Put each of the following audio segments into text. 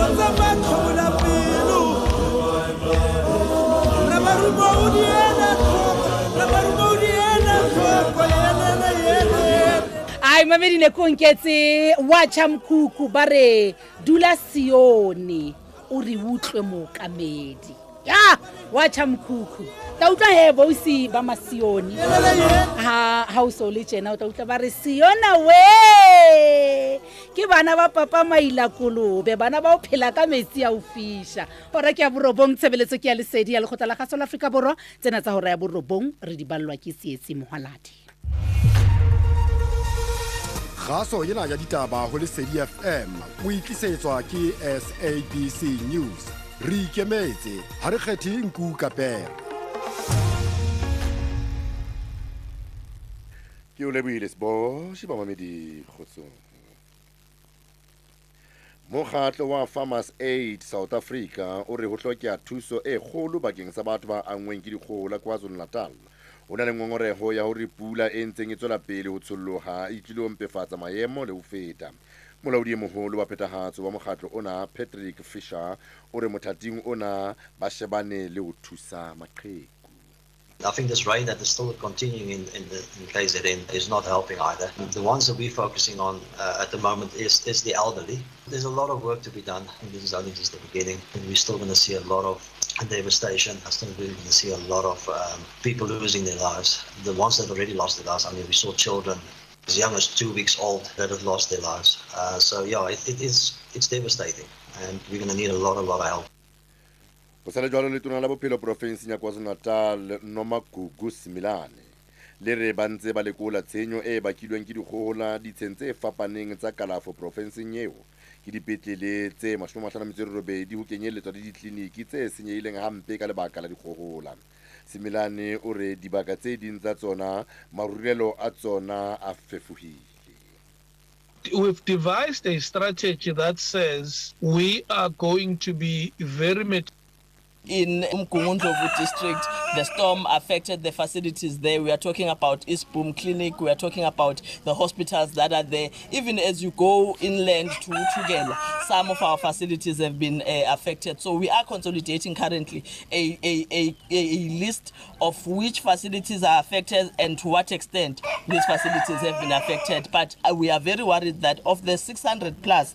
Tsa matlhomola pelo. Ramarumo o di ela tlhoko, Ramarumo o di ela tlhoko, yelele yelele. Ai mamedi ne konketse wa tjha mkhukhu ba re dula Sione o re utlwe mookamedi. Ya wa tjha mkhukhu. Tla utlwa he bosi ba Masione. Ha ha o so le tjena o tla utlwa ba re Siona we. Ke bana ba papa maila kolobe, bana ba o phela ka metsi a o fisha. Hora ke ya borobong, tshebeletso ke ya lesedi ya lekgotla la kgaso la Afrika Borwa. Tsena tsa hora ya borobong re di ballwa ke Tsietsi Mohwaladi. Kgaso ena ya ditaba ho Lesedi FM o itlisetswa ke SABC News. Re ikemetse, ha re kgethe nku ka pere. Ke o lebohile Seboshi bamamedi kgotsong. Mokgatlo wa Farmers Aid South Africa o re ho hlokeha thuso e kgolo bakeng sa batho ba anngweng ke dikgohola KwaZulu-Natal. Ho na le ngongoreho ya hore pula e ntseng e tswela pele ho tsholloha e tlilo mpefatsa maemo le ho feta. Molaodi e moholo wa phethahatso wa mokgatlo ona Patrick Fisher o re mothating ona ba shebane le ho thusa maqheku. I think this rain that is still continuing in KZN is not helping either. The ones that we're focusing on at the moment is the elderly. There's a lot of work to be done, and this is only just the beginning. And we're still going to see a lot of devastation. I'm still going to see a lot of people losing their lives. The ones that already lost their lives, we saw children as young as 2 weeks old that have lost their lives. It's devastating, and we're going to need a lot of help. Ho sale jwalo letona la bophelo porofenseng ya KwaZulu-Natal Nomagugu Simelane le re ba ntse ba lekola tshenyo e bakilweng ke dikgohola ditsheng tse fapaneng tsa kalafo porofenseng eo. Ke dipetlele tse 58 ho kenyelletswa le ditleliniki tse senyehileng hampe ka lebaka la dikgohola. Simelane o re dibaka tse ding tsa tsona marulelo a tsona a fefohile. We've devised a strategy that says we are going to be very In Umgungundlovu district, the storm affected the facilities there. We are talking about Eastboom Clinic, we are talking about the hospitals that are there. Even as you go inland to uThukela, some of our facilities have been affected. So we are consolidating currently a list of which facilities are affected and to what extent these facilities have been affected. But we are very worried that of the 600 plus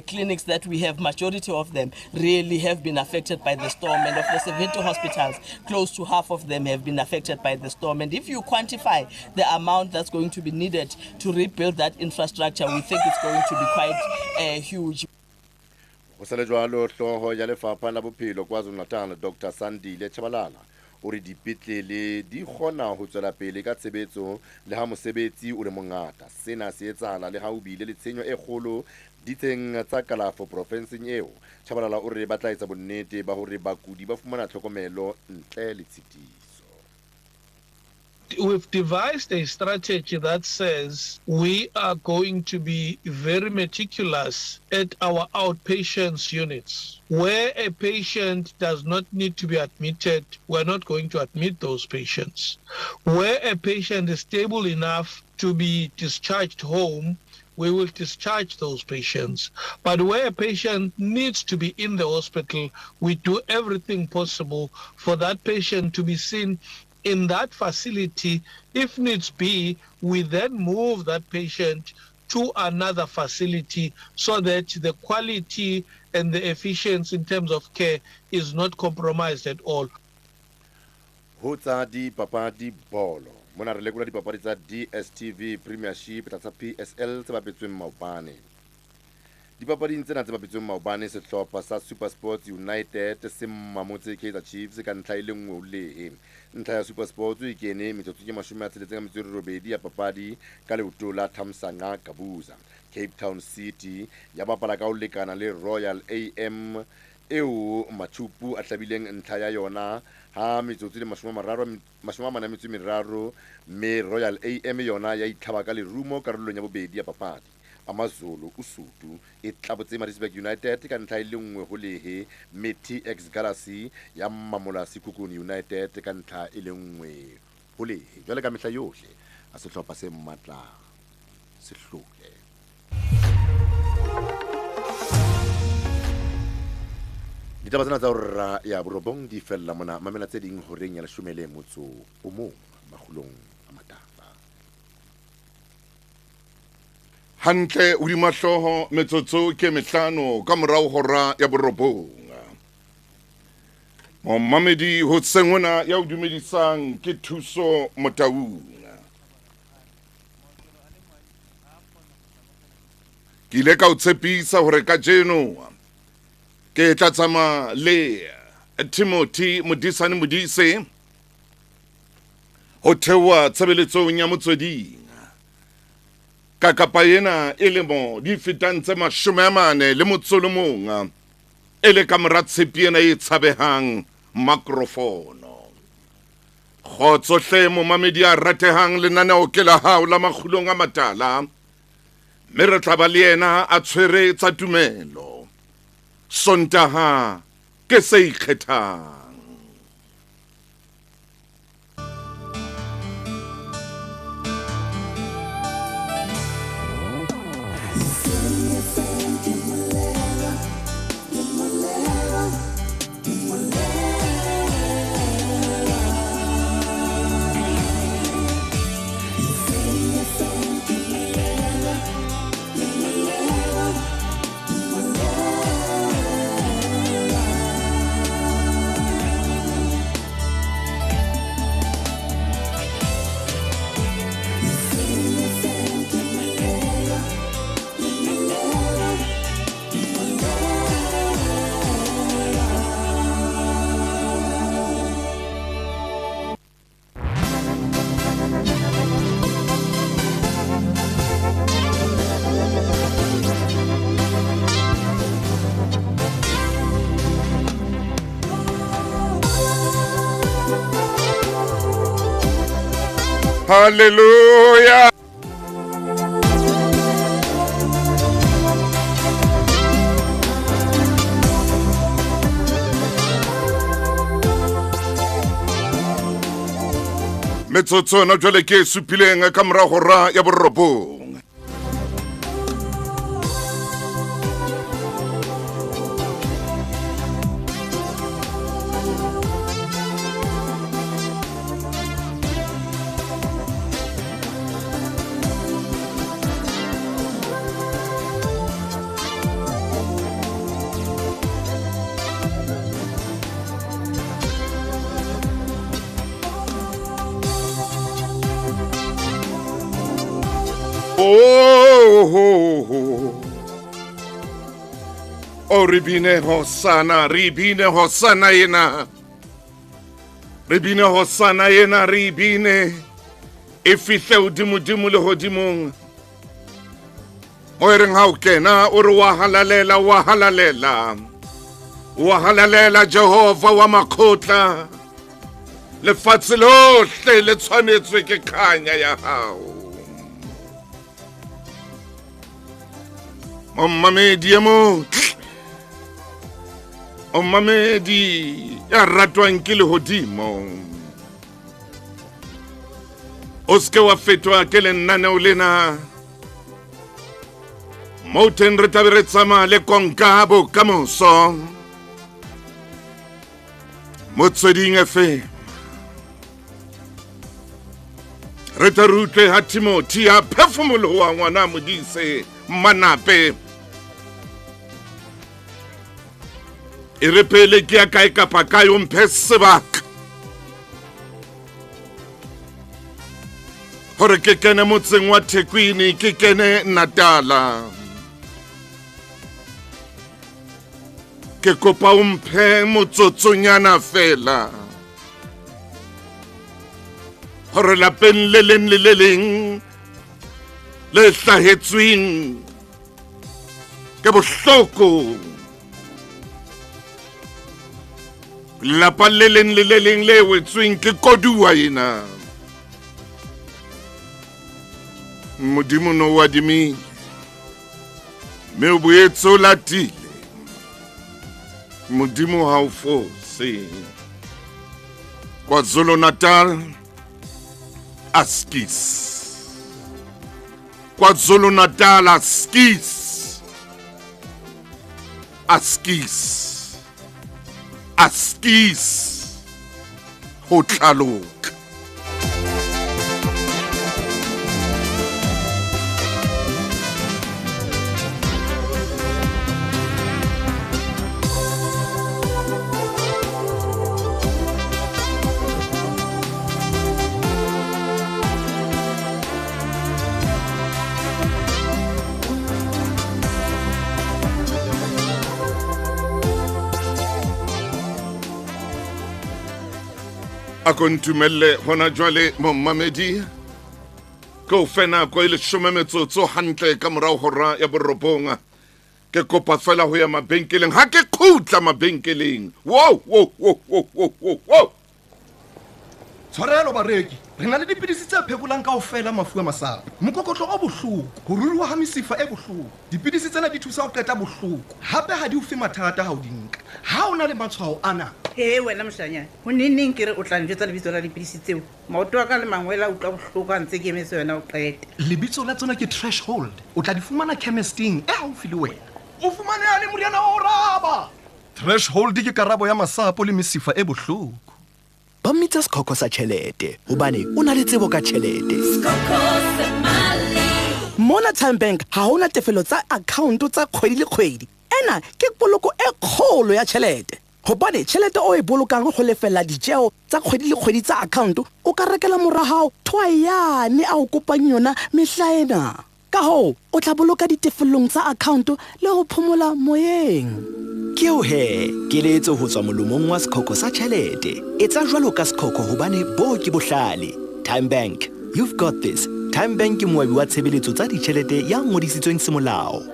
clinics that we have, majority of them really have been affected by the storm. And of the 70 hospitals, close to half of them have been affected by the storm. And if you quantify the amount that's going to be needed to rebuild that infrastructure, we think it's going to be quite huge. Ho sale jwalo hlooho ya lefapha la bophelo KwaZulu-Natal Dr Sandile Tshabalala o re dipetlele di kgona ho tswela pele ka tshebetso le ha mosebetsi o le mongata. Sena se etsahala le ha o bile le tshenyo e kgolo ditsheng tsa kalafo porofenseng eo. Tshabalala o re ba tla etsa bonnete ba hore bakudi ba fumana tlhokomelo ntle le tshitiso. We've devised a strategy that says we are going to be very meticulous at our outpatients units. Where a patient does not need to be admitted, we're not going to admit those patients. Where a patient is stable enough to be discharged home, we will discharge those patients. But where a patient needs to be in the hospital, we do everything possible for that patient to be seen in that facility. If needs be, we then move that patient to another facility so that the quality and the efficiency in terms of care is not compromised at all. Ho tsa dipapadi bolo. Mona re lekola dipapadi tsa DStv Premiership tsa PSL tse bapetsweng maobane. Dipapading tsena tse bapetsweng maobane, sehlopha sa SuperSport United se mamotse Kaizer Chiefs ka ntlha e le nngwe ho lehe. Ntlha ya SuperSport e kene metsotsong e 68 ya papadi ka leoto la Thamsanqa Gabuza. Cape Town City ya bapala ka ho lekana le Royal AM eo Machupu a hlabileng ntlha ya yona ha metsotso le 43, mme Royal AM yona ya itlhaba ka lerumo karolong ya bobedi ya papadi. AmaZulu Usuthu e tlabotse Maritzburg United ka ntlha e le nngwe ho lehe, mme TS Galaxy ya mamola Sekhukhune United ka ntlha e le nngwe ho lehe. Jwale ka mehla yohle a sehlopha se matla se hlole. Ditaba tsena tsa hora ya borobong di fella mona. Mamela tse ding horeng ya 11 makgolong a matala. Hantle hodima hlooho metsotso ke mehlano ka morao hora ya borobong. Momamedi ho sengona ya o dumedisang ke Thuso Motaung. Ke ile ka o tshepisa hore kajeno ke tla tsamaya le Timothy Modisane Modise ho theoha tshebeletsong ya Motsweding ka kapa ena e lemo di fetang tse 41 e le ka mora tshepi ena e tshabehang makrofono. Kgotso hle momamedi a ratehang, lenaneo ke la hao la makgulong a matala, mme re tla ba le yena a tshwere tsa tumelo Sontaha ke se ikgethang. Hallelujah. Metsotso na jwale ke supileng ka mora hora ya borobong. O re bine hosana, re bine hosana ena. Re bine hosana ena, re bine. E fihle hodimodimo le hodimong. O e reng ha o kena, o re wa halalela, wa halalela. Wa halalela Jehova wa makgotla. Lefatshe lohle le tshwanetswe ke kganya ya hao. Momamedi e motle, momamedi ya ratwang ke lehodimo, o seke wa fetwa ke lenaneo lena mo teng re tlabe re tsamaya le konka bokamoso Motsweding FM. Re tla re utlwe ha Timothy a phefumoloha ngwana Modise Manape. E re pele ke ya kae kapa kae o mphe sebaka hore ke kene motseng wa Thekwini, ke kene Natala. Ke kopa o mphe motsotsonyana fela hore lapeng le leng le le leng le hlahetsweng ke bohloko, lapa le leng le le leng le wetsweng ke koduwa ena, Modimo no wa adimile mme o boetse o latile. Modimo ha o fose. KwaZulu Natal askis, KwaZulu Natal askis, askis. Askies ho tla loka. A ko ntumelle hona jwale momamedi ke o fe nako e leshome metsotso hantle ka morao hora ya borobong. Ke kopa fela ho ya mabenkeleng. Ha ke khutla mabenkeleng. Wow, wow, wow, wow, wow, wow. Tshwarelo bareki, re na le dipidisi tse phekolang kaofela mafu a masapo, mokokotlo o bohloko, ho ruruha ha mesifa e bohloko. Dipidisi tsena di thusa ho qeta bohloko, hape ha di o fe mathata ha o di nka. Ha o na le matshwao ana. He wena moshanyana, ho neneng ke re o tla njwetsa lebitso la dipidisi tseo? Maoto a ka le mangwele a utlwa bohloko ha ntse ke emetse wena o qete. Lebitso la tsona ke Threshold. O tla di fumana chemisteng e haufi le wena. O fumane le moriana wa ho raba. Threshold ke karabo ya masapo le mesifa e bohloko. Ba mmitsa sekhokho sa tjhelete hobane o na le tsebo ka tjhelete. Mona Time Bank ha hona tefelo tsa account tsa kgwedi le kgwedi. Ena ke poloko e kgolo ya tjhelete. Hobane tjhelete o e bolokang ho lefella ditjeo tsa kgwedi le kgwedi tsa account o ka rekela mora hao thwayane a o kopang yona mehla ena. Ka hoo o tla boloka ditefellong tsa account le ho phomola moyeng. Ke o he, keletso ho tswa molomong wa sekhokho sa tjhelete. Etsa jwalo ka sekhokho hobane bo ke bohlale. Time Bank, you've got this. Time Bank ke moabi wa tshebeletso tsa ditjhelete ya ngodisitsweng semolao.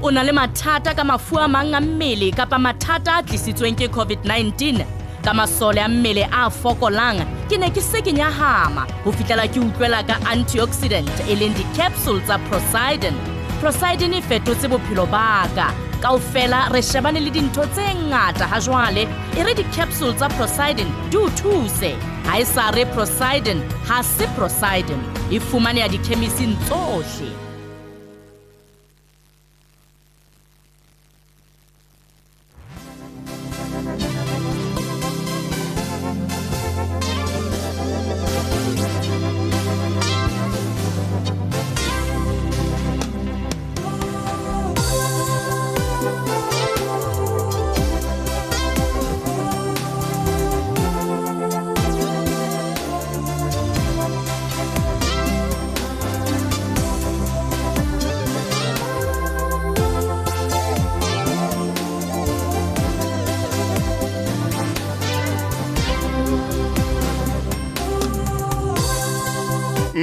O na le mathata ka mafu a mang a mmele kapa mathata a tlisitsweng ke COVID-19. Ka masole a mmele a fokolang, ke ne ke se ke nyahama ho fihlela ke utlwela ka antioxidant e leng di-capsule tsa Prosidin. Prosidin e fetotse bophelo ba ka. Kaofela re shebane le dintho tse ngata ha jwale, e re di-capsule tsa Prosidin di o thuse. Ha e sa re Prosidin, ha se Prosidin. E fumaneha dikhemising tsohle.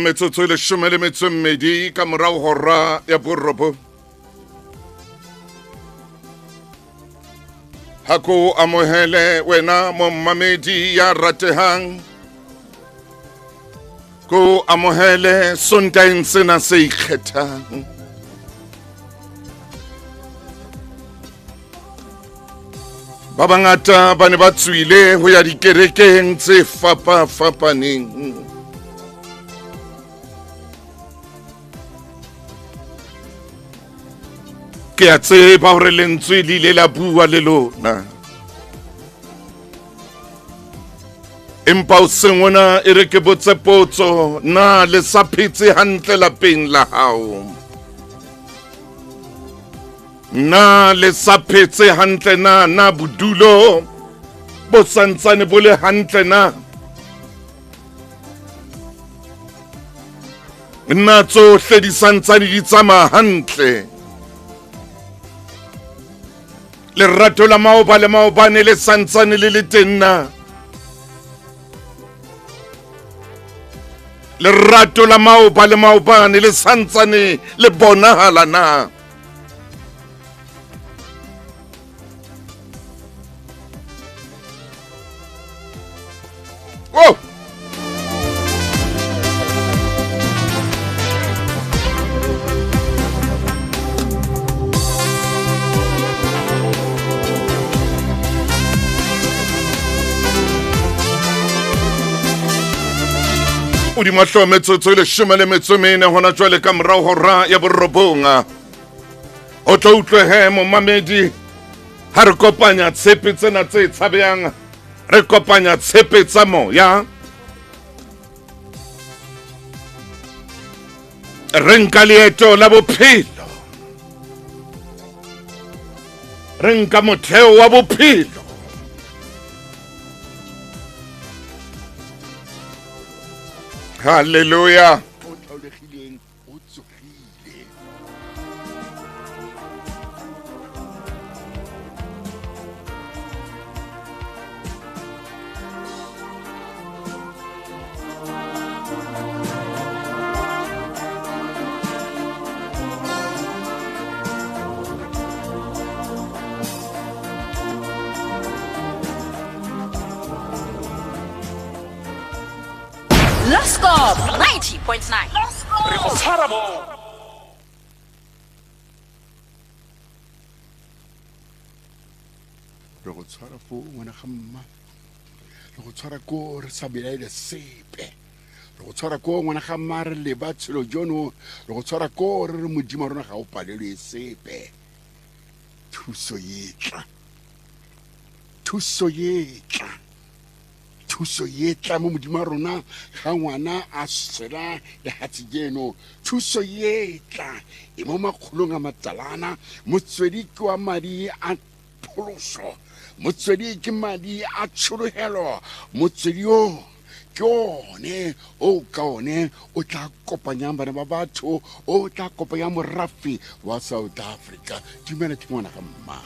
Metsotso e leshome le metso e mmedi ka morao hora ya borobong. Ha ko amohele wena momamedi ya ratehang. Ko amohele Sontaeng sena se ikgethang. Ba bangata ba ne ba tswile ho ya dikerekeng tse fapafapaneng. Ke a tseba hore lentswe le ile la bua le lona. Empa hoseng hona e re ke botse potso, na le sa phetse hantle lapeng la hao? Na le sa phetse hantle na? Na bodulo bo santsane bo le hantle na? Na tsohle di santsane di tsamaya hantle? Lerato la maoba le maobane le santsane le le teng na? Lerato la maoba le maobane le santsane le bonahala na? Oh! Hodima hlooho metsotso e leshome le metso e mene hona jwale ka morao hora ya borobong. O tlo utlwe he momamedi, Ha re kopanya tshepe tsena tse tshabehang, re kopanya tshepe tsa moya, re nka leeto la bophelo, re nka motheo wa bophelo. Hallelujah. Loskop 90.9. Re go tshwara mo. Re go tshwara fo ngwana ga mma, re go tshwara ko re sa belaele sepe, re go tshwara ko ngwana ga mma re leba tshelo jono, re go tshwara ko re re modimo rona ga o palelwe sepe. Thuso e tla, thuso e tla, thuso e tla mo modimo wa rona ga ngwana a sela lehatshe jeno. Thuso e tla e mo makgolong a matalana, motswedi ke wa madi a pholoso, motswedi ke madi a tsholohelo, motswedi o ke one o ka one o tla kopanyang bana ba batho, o tla kopanyang morafe wa South Africa. Dumela ke ngwana ga mma.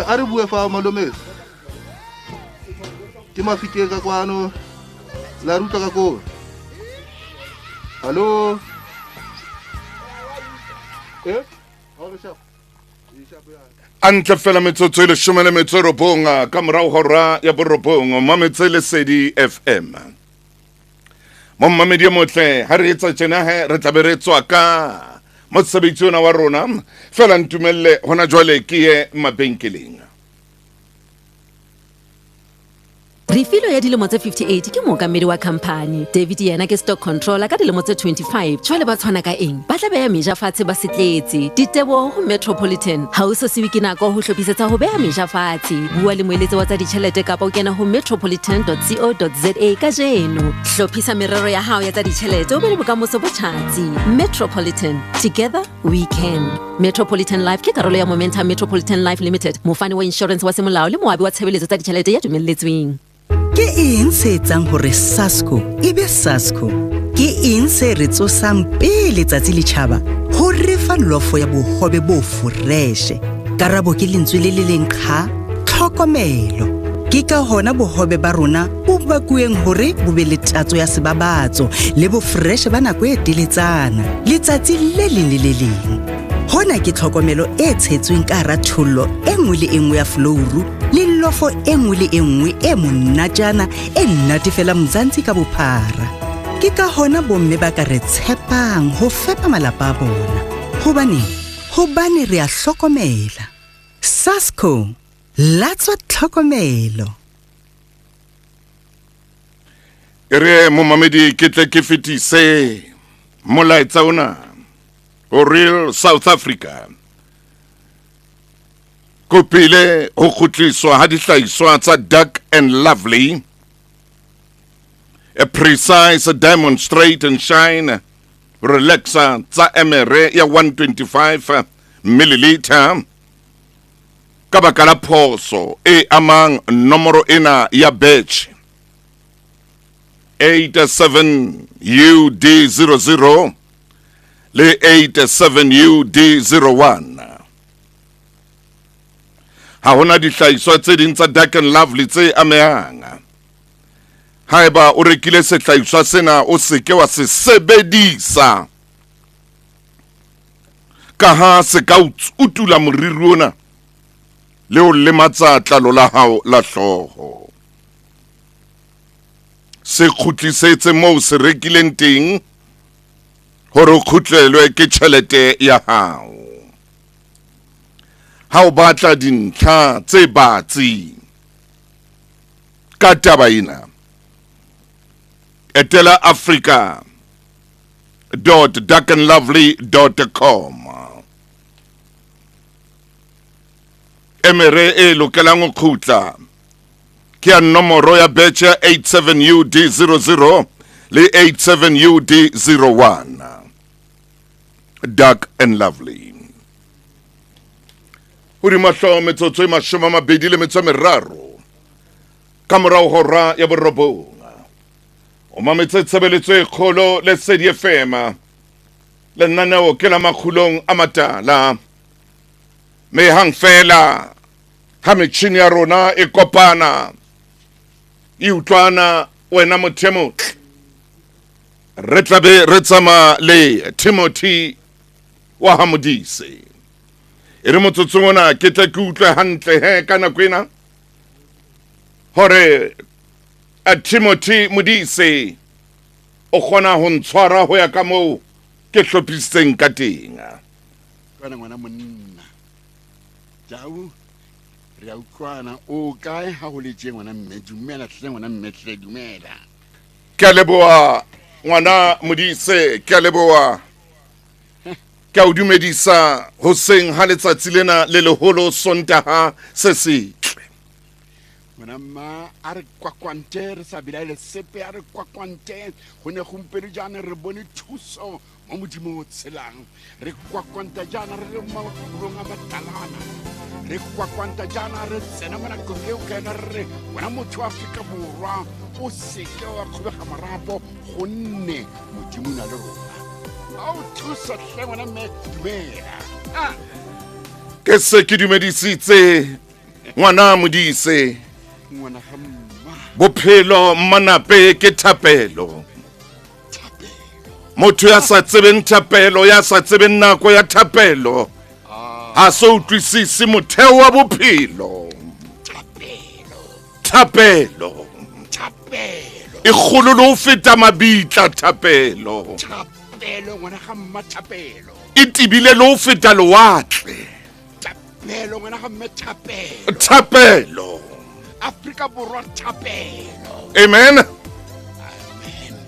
A re bue fa malome. Ke Mafikeng ka kwano. La ruta ka ko. Hallo. Eh? Okay, sharp. A ntle fela metsotso e leshome le metso e robong ka morao hora ya borobong mametse Lesedi FM. Mommamedi e motle ha re etsa tjena he re tlabe re tswa ka mosebetsi ona wa rona fela ntumelle hona jwale ke ye mabenkeleng. Refilo ya dilemo tse 58 ke mookamedi wa khamphani. David yena ke stock controller ka dilemo tse 25. Jwale ba tshwana ka eng? Ba tla beha meja fatshe ba se tletse. Diteboho ho Metropolitan. Ha o so siwe ke nako ho hlophisetsa ho beha meja fatshe. Bua le moeletsi wa tsa ditjhelete kapa o kena ho metropolitan.co.za kajeno. Hlophisa merero ya hao ya tsa ditjhelete o be le bokamoso bo tjhatsi. Metropolitan. Together we can. Metropolitan Life ke karolo ya Momentum Metropolitan Life Limited. Mofani wa insurance wa semolao le moabi wa tshebeletso tsa ditjhelete ya dumelletsweng. Ke eng se etsang hore Sasco e be Sasco? Ke eng se re tsosang pele tsatsi le tjhaba ho re fa lofo ya bohobe bo foreshe? Karabo ke lentswe le le leng qha, tlhokomelo. Ke ka hona bohobe ba rona bo bakuweng hore bo be le tatso ya sebabatso le bo fresh ba nako e teletsana letsatsi le leng le le leng. Hona ke tlhokomelo e tshetsweng ka hara thollo e nngwe le e nngwe ya flouru le lofo e nngwe le e nngwe e monatjana e nnatefela Mzansi ka bophara. Ke ka hona bomme ba ka re tshepang ho fepa malapa a bona. Hobaneng? Hobane re a hlokomela. Sasco, latswa tlhokomelo. E re momamedi ke tle ke fetise molaetsa ona ho Real South Africa. Kopile ho kgutliswa ha dihlahiswa tsa Dark and Lovely, a precise diamond straight and shine relaxer tsa emere ya 125 milliliter ka baka la phoso e amang nomoro ena ya batch 87UD00 le 87UD01. Ha hona dihlahiswa tse ding tsa Dark and Lovely tse amehang. Haeba o rekile sehlahiswa sena o seke wa se sebedisa ka ha se ka utula moriri ona le o lematsa tlalo la hao la hlooho. Se kgutlisetse moo se rekileng teng hore o kgutlelwe ke tjhelete ya hao. Ha o batla dintlha tse batsi ka taba ena, etela africa.darkandlovely.com. Emere e lokelang ho kgutla ke ya nomoro ya batch ya 87UD00 le 87UD01. Dark and Lovely. Hodima hlooho metsotso e 23 ka morao hora ya borobong. O mametse tshebeletso e kgolo Lesedi FM. Lenaneo ke la makgulong a matala. Me hang fela ha metjhini ya rona e kopana e utlwana wena motho e motle, re tlabe re tsamaya le Timothy wa ha Modise. E re motsotsong ona ke tle ke utlwe hantle he ka nako ena hore a Timothy Modise o kgona ho ntshwara ho ya ka moo ke hlophisitseng ka teng. Kwana ngwana monna Tau, re a utlwana o kae ha ho le tje ngwana mme? Dumela hle ngwana mme hle, dumela. Ke a leboha ngwana Modise, ke a leboha. Ke a o dumedisa hoseng ha letsatsi lena le leholo Sontaha se setle. Ngwana mma a re kwakwante re sa belaele sepe, a re kwakwante ho ne gompieno jaana re bone thuso mo Modimo o tshelang. Re kwakwanta jaana re le makgulong a matalana, re kwakwanta jaana re tsena mo nakong eo ka yona re re wena motho wa Afrika Borwa o seke wa kgobega marapo gonne Modimo o na le rona. A o thusa hle ngwana mme, dumela. Ke se ke dumedisitse ngwana Modise. Ngwana ga mma. Bophelo mmanape ke thapelo. Motho ya sa tsebeng thapelo, ya sa tsebeng nako ya thapelo, ha so utlwisise motheo wa bophelo. Thapelo. Thapelo. E kgolo le ho feta mabitla thapelo. Thapelo ngwana ga mma thapelo. E tebile le ho feta lewatle. Thapelo ngwana ga mme thapelo. Thapelo. Afrika Borwa thapelo. Amen.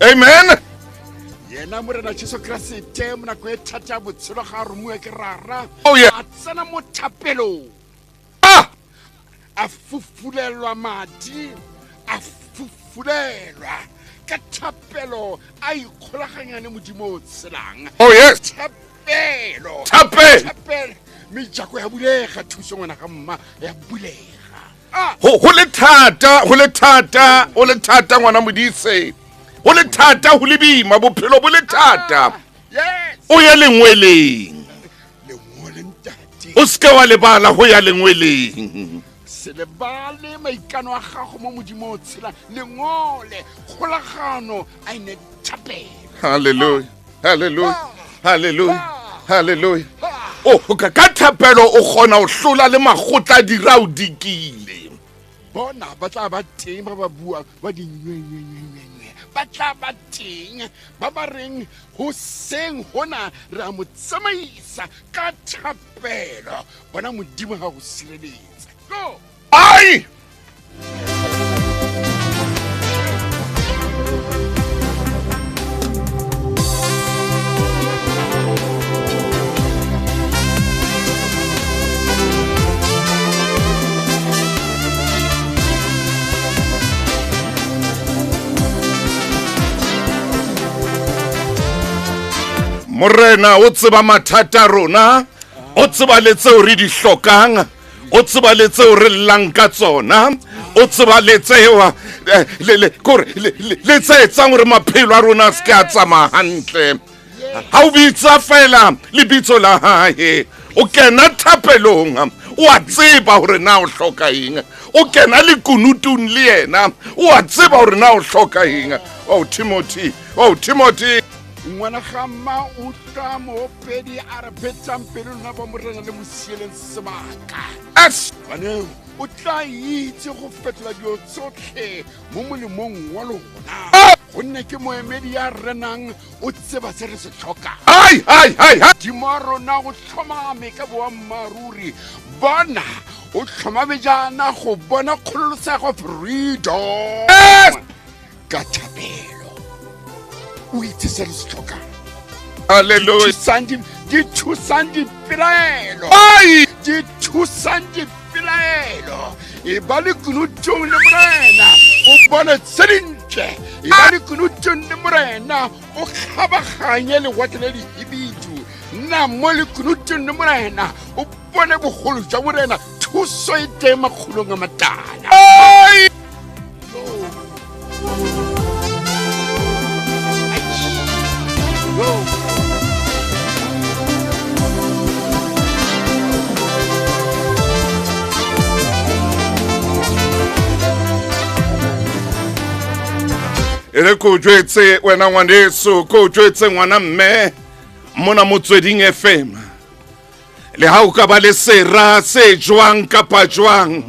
Amen. Yena Morena Jesu Kriste mo nako e thata ya botshelo ga a romiwa ke rara. Oh, yeah. A tsena mo thapelong. A fufulelwa madi, a fufulelwa ka thapelo, a ikgolaganya le Modimo o tshelang. Oh, yes. Thapelo. Thapelo. Thapelo. Mejako ya bulega, thuso ngwana ga mma ya bulega. Ho le thata, ho le thata, ho le thata ngwana Modise. Ho le thata, ho le boima, bophelo bo le thata. Yes. O ye lengweleng. O seke wa lebala ho ya lengweleng. Se lebale maikano a gago mo Modimo o tshela, lengole kgolagano a ine thapelo. Hallelujah. Hallelujah. Hallelujah. Hallelujah. O ka thapelo o kgona ho hlola le makgotla a dira o dikile. Bona ba tla ba teng ba ba buang ba di nywe. Ba tla ba teng ba ba reng ho seng hona re a mo tsamaisa ka thapelo. Bona Modimo ha o sireletsa. Go. Ai! Morena o tseba mathata a rona, o tseba le tseo re di hlokang, o tseba le tseo re llang ka tsona, o tseba le tseo le tse etsang hore maphelo a rona a se ke a tsamaya hantle. Ha o bitsa fela lebitso la hae, o kena thapelong, o a tseba hore na o hloka eng. O kena lekunutung le yena, o a tseba hore na o hloka eng. Oh Timothy, oh Timothy. Ngwana ga mma o tla moopedi a re phetsang pelo lona ba Morena le mo sieleng sebaka. As. Baneng, o tla itse go fetola dilo tsotlhe mo molemong wa lona. Gonne ke moemedi ya renang, o tseba se re se tlhokang. Ai, ai, ai, ai. Modimo wa rona o tlhomame ka boammaaruri. Bona, o tlhomame jaana go bona kgololosego freedom. Yes. Ka thapelo. O itse se re se tlhokang. Hallelujah. Di thusang dipelaelo. Ai! Di thusang dipelaelo. E ba le kunutong le Morena, o bone tse dintle. E ba le kunutong le Morena, o kgabaganye lewatle le lehibidu. Nna mo le kunutong le Morena, o bone bogolo jwa Morena. Thuso e teng makgolong a matala. Ai! E re ko jwetse wena ngwaneso, ko jwetse ngwana mme mona Motsweding FM. Le ha o ka ba le sera se jwang kapa jwang,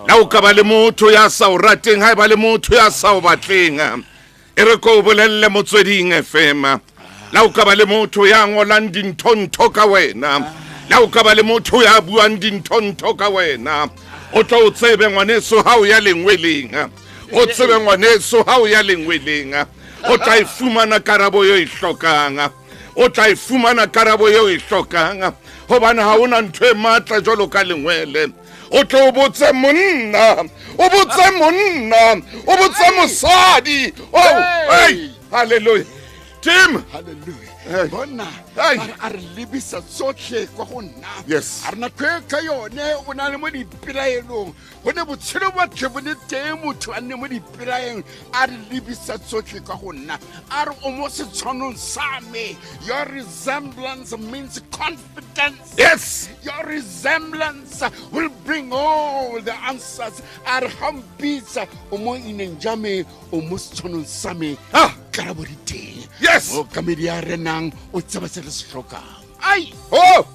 le ha o ka ba le motho ya sa o rateng, ha e ba le motho ya sa o batleng, e re ko bolelle Motsweding FM. Le ha o ka ba le motho ya ngolang dintho-ntho ka wena, le ha o ka ba le motho ya buang dintho-ntho ka wena, o tlo o tsebe ngwaneso ha o ya lengweleng. O tsebe ngwaneso ha o ya lengweleng, o tla e fumana karabo eo e hlokang. O tla e fumana karabo eo e hlokang, hobane ha hona ntho e matla jwalo ka lengwele. O tlo o botse monna, o botse monna, o botse mosadi. Oh, hey, hallelujah. Tim. Hallelujah. Bona, a re lebisa tsotlhe kwa go nna. Yes. A re nako e ka yone o na le mo dipelaelong. Go ne botshelo bo tle bo le teng, motho a nne mo dipelaelong, a re lebisa tsotlhe kwa go nna. A re o mo setshwanong sa me. Your resemblance means confidence. Yes. Your resemblance will bring all the answers. A re ga mpitsa, o mo ineng ja me, o mo setshwanong sa me. Karabo di teng. Yes. Mookamedi ya renang o tseba se re se hlokang. Ai. Oh.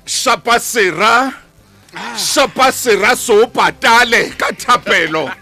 Shapa sera, shapa sera so patale ka thapelo.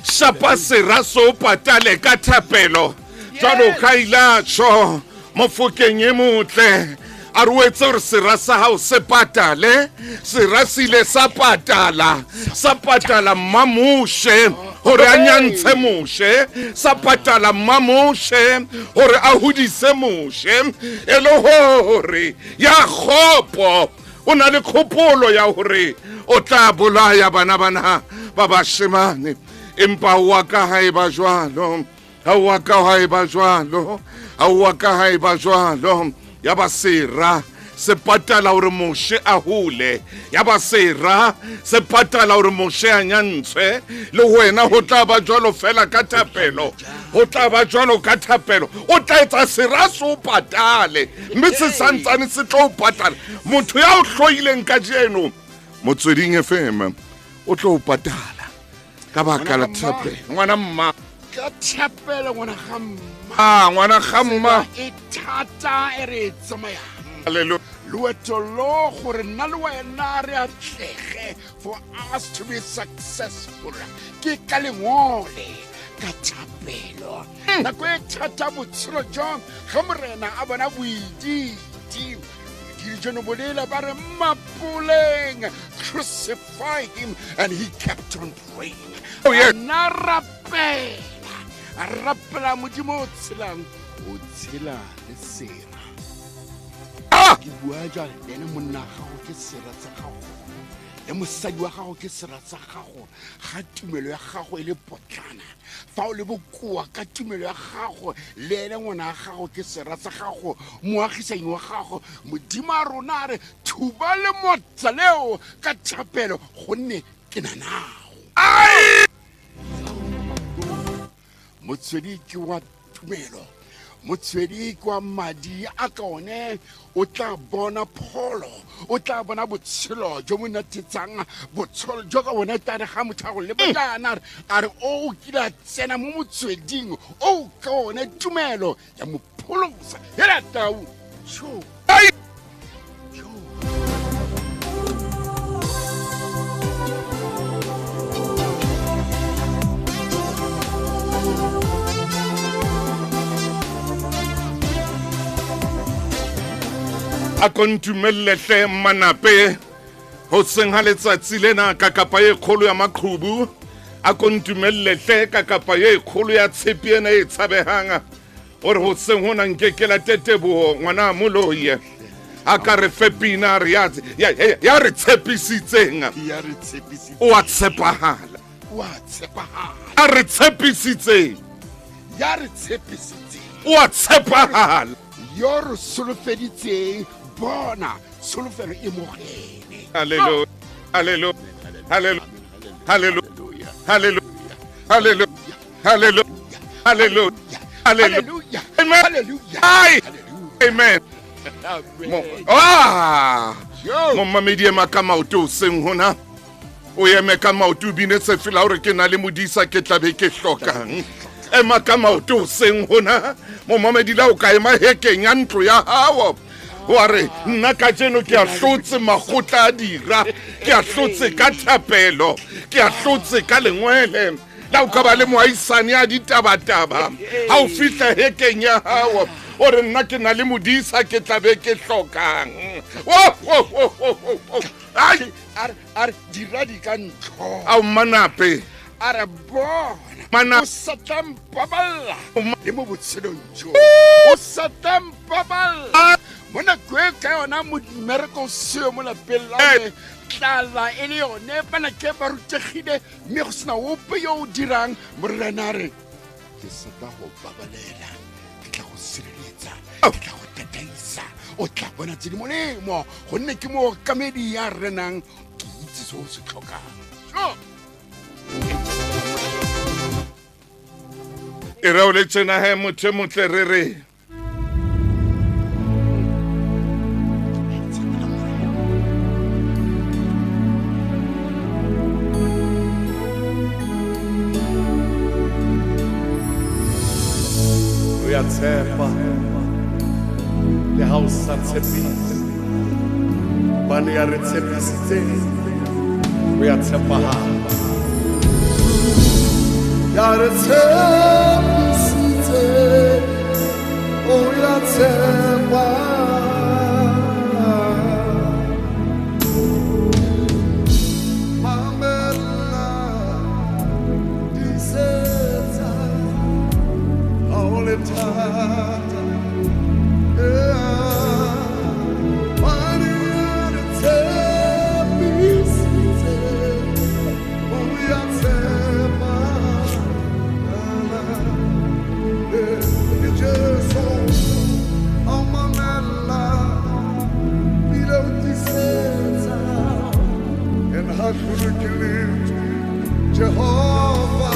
Shapa sera so patale ka thapelo. Jwalo ka ila tjho mofokeng e motle. A re o etse hore sera sa hao se patale, sera se ile sa patala, sa patala Mmamushe hore a nyantshe Moshe, sa patala Mmamushe hore a hodise Moshe, e le hore ya kgopo o na le kgopolo ya hore o tla bolaya bana bana ba bashemane, empa wa ka ha e ba jwalo, ha wa ka ha e ba jwalo, ha wa ka ha e ba jwalo. Ya ba sera se patala hore Moshe a hole, ya ba sera se patala hore Moshe a nyantshwe, le wena ho tla ba jwalo fela ka thapelo, ho tla ba jwalo ka thapelo. O tla etsa sera se o patale, mme se santsane se tlo o patala. Motho ya o hloileng kajeno Motsweding FM o tlo o patala ka baka la thapelo. Ngwana mma, ka thapelo ngwana ga mma. Ah, ngwana ga mma. E thata e re tsamayang. Hallelujah. Loeto lo gore nna le wena re atlege, for us to be successful ke ka lengole, ka thapelo. Nako e thata botshelo jo ge morena a bona boididi, boididi jono bolela ba re mmapoleng, crucify him, and he kept on praying. Oh, yeah. Nna rapela, a rapela Modimo o tshelang, o tshela le sera. Ke bua jwale le ene monna wa gago ke sera sa gago, le mosadi wa gago ke sera sa gago. Ga tumelo ya gago e le potlana, fa o le bokoa ka tumelo ya gago, le ene ngwana wa gago ke sera sa gago, moagisanyi wa gago. Modimo a rona a re thuba le motsa leo ka thapelo, gonne ke na nago. Motswedi ke wa tumelo, motswedi ke wa madi a ka one o tla bona pholo, o tla bona botshelo jo bo natetsang, botshelo jo ka bona tare ga motho a go leba jaana, a re o kile a tsena mo motsweding o ka one tumelo ya mo pholosa. Hela tau. Tjho. A ko ntumelle hle Manape ho seng ha letsatsi lena ka kapa e kgolo ya maqhubu, a ko ntumelle hle ka kapa e kgolo ya tshepi ena e tshabehang, hore ho seng hona nke ke la teteboho ngwana moloi a ka re fe pina re ya ya re tshepisitseng, ya re tshepisitseng, o a tshepahala, o a tshepahala, a re tshepisitseng, ya re tshepisitseng, o a tshepahala, yo re solofeditseng, bona tsholofelo e mogene. Hallelujah, hallelujah, hallelujah, hallelujah, hallelujah, hallelujah, hallelujah, hallelujah, hallelujah, amen. Ah, momamedi ema ka maoto o seng hona, o eme ka maoto o bine sefela hore ke na le modisa ke tla be ke hlokang. Ema ka maoto o seng hona, momamedi la o ka ema hekeng ya ntlo ya hao, wa re nna kajeno ke a hlotse makgotla a dira, ke a hlotse ka thapelo, ke a hlotse ka lengwele. La o ka ba le moahisane ya ditabataba, ha o fihla hekeng ya hao o re nna ke na le modisa ke tla be ke hlokang. Ai, a re dira di ka ntlho. Ao Manape, a re bona Mana o sa tla mpaballa le mo botshelong jo, o sa tla mpaballa mo nako e ka yona mmereko o seo mo lapeng la me, tlala e le yone, bana ke ba rutegile mme go sena ope yo o dirang. Morena a re ke sa tla go babalela, ke tla go sireletsa, ke tla go tataisa, o tla bona tse di molemo, gonne ke mookamedi ya renang, ke itse se o se tlhokang. E re o le tjena he motho e motle re re. Re a tshepa le ha o sa tshepise, hobane ya re tshepisitseng o ya tshepahala. Ya re tshepisitseng o ya tshepahala. Mamela tiisetsa ha o le thata. Jehovah,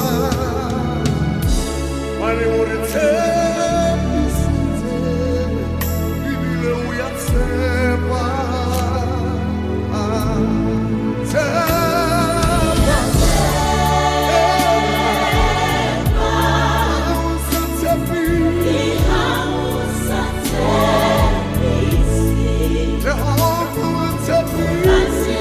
mane o re tshepisitse ebile o ya tshepa. Tshepa. Ha o sa tshepise. Jehovah o tshepise.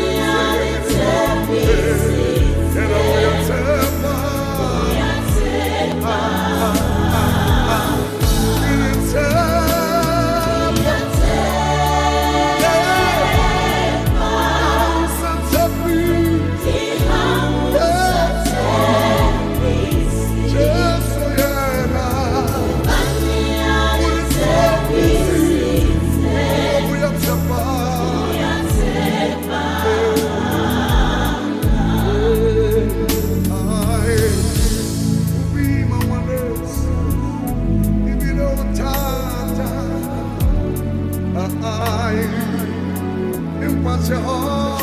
Jehovah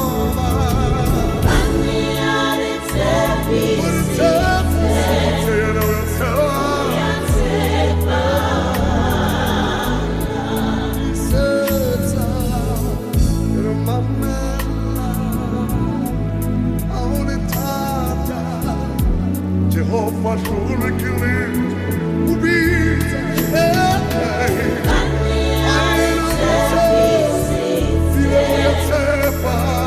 Tshepa.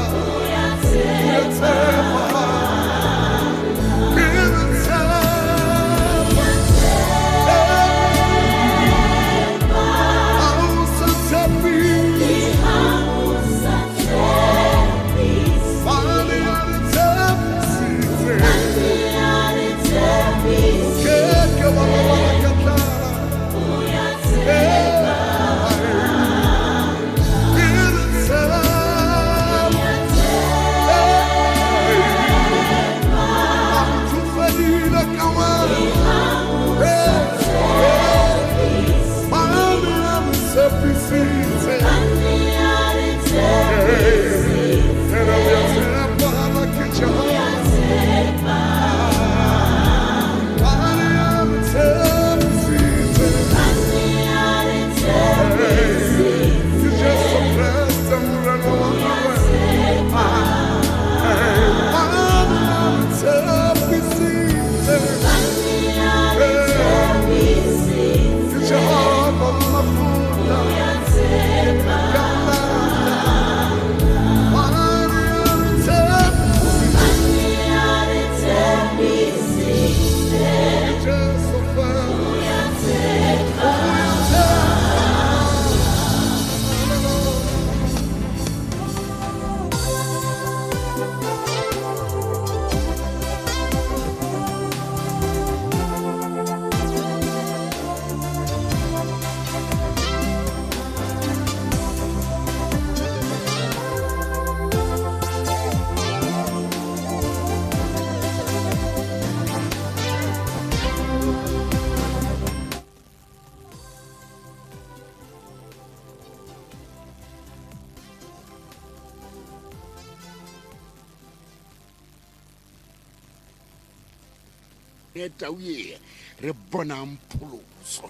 E tau ye re bonang pholoso.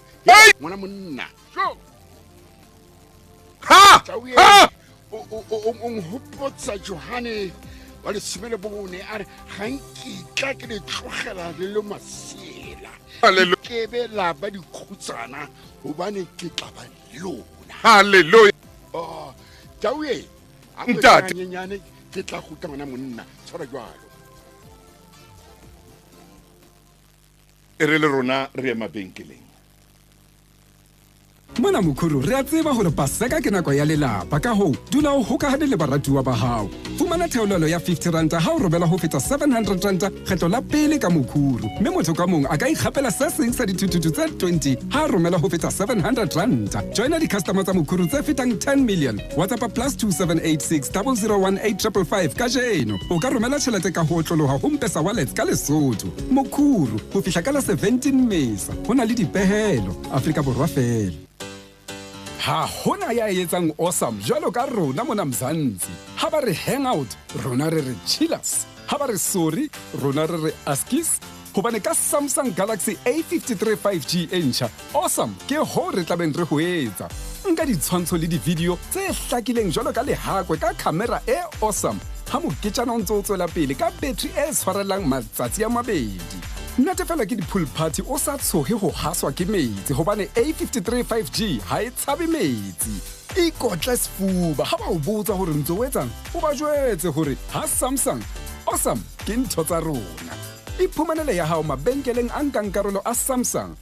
Ngwana monna. Ha! Tau ye o nhopotsa Johane wa 14 a re ga nkitla ke le tlogela le le masela. Hallelujah. Ke be la ba dikhutsana hobane ke tla ba le lona. Hallelujah. Oh, tau ye a Ntate. Nyenyane ke tla kgutla ngwana monna tshwara jwalo. E re le rona re ye mabenkeleng. Mona Mkhuru re a tseba hore Paseka ke nako ya lelapa, ka hoo dula o hokahane le baratuwa ba hao. Fumana theolelo ya 50 ranta ha o robela ho feta 700 ranta kgetlo la pele ka Mkhuru, mme motho ka mong a ka ikgapela se seng sa dithuthuthu tse 20 ha a romela ho feta 700 ranta. Joina di-customer tsa Mkhuru tse fetang 10 million. WhatsApp +2786 0018555 kajeno. O ka romela tjhelete ka ho otloloha ho Mpesa Wallet ka Lesotho. Mkhuru ho fihla ka la 17 Mmesa. Ho na le dipehelo Afrika Borwa feela. Ha hona ya etsang awesome jwalo ka rona mona Mzansi. Ha ba re hangout, rona re re chillers. Ha ba re sorry, rona re re askies. Hobane ka Samsung Galaxy A53 5G e ntjha, awesome ke ho re tlabeng re ho etsa. Nka ditshwantsho le di-video tse hlakileng jwalo ka lehakwe ka camera e awesome. Ha moketjana o ntse o tswela pele ka battery e tshwarellang matsatsi a mabedi. Natefela ke di-pool party o sa tshohe ho haswa ke metsi hobane A53 5G ha e tshabe metsi. Ikotle sefuba ha ba o botsa hore ntse o etsang, o ba jwetse hore ha Samsung awesome ke ntho tsa rona. Iphumanele ya hao mabenkeleng a nkang karolo a Samsung.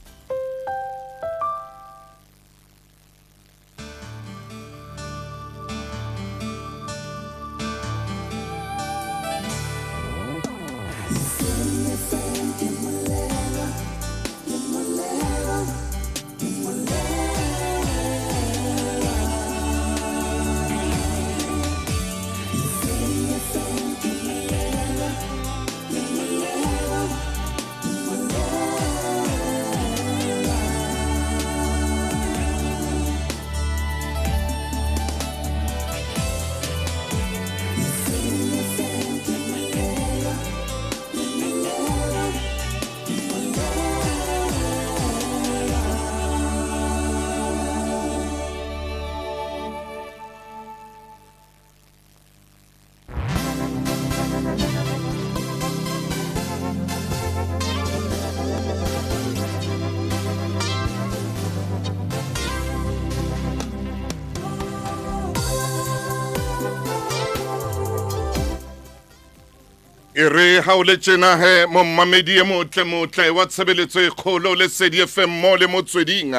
E re ha o le tjena he mommamedi e motle motle wa tshebeletso e kgolo Lesedi FM mo le motsweding.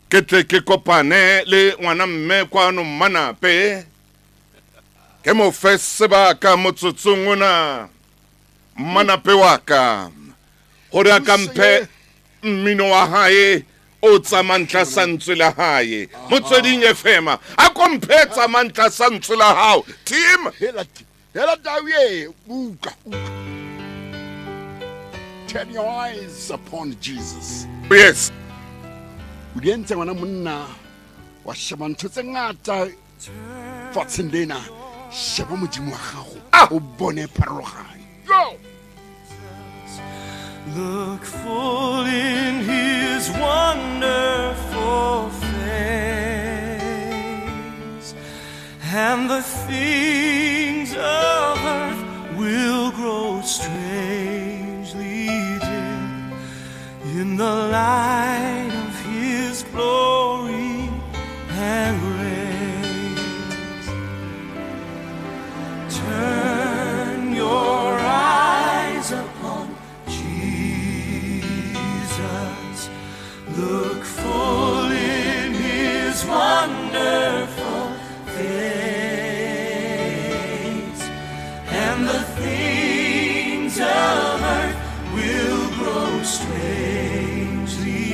Ke tle ke kopane le ngwana mme kwano Mmanape. Ke mo fe sebaka motsotsong ona Mmanape wa ka hore a ka mphe mmino wa hae o tsamayang tlasa ntswe la hae. Motsweding FM a ko mphe tsamayang tlasa ntswe la hao team. Hela Dawie, uka, uka. Turn your eyes upon Jesus. Yes. O di entse ngwana monna wa sheba ntho tse ngata fatsheng lena. Sheba Modimo wa gago o bone pharologanyo. Yo. Look full in his wonderful face, and the things of earth will grow strangely dim in the light of his glory and grace. Turn your eyes upon Jesus. Look full in his wonderful face, and the things of earth will grow strangely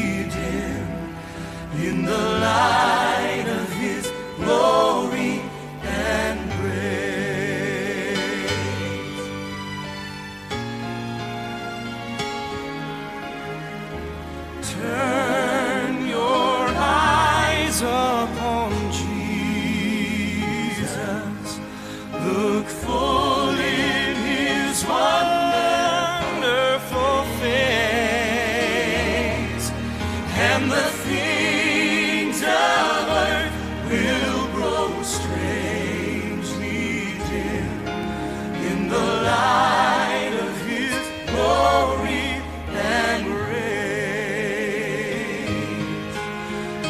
things of earth will grow strangely dim in the light of His glory and grace.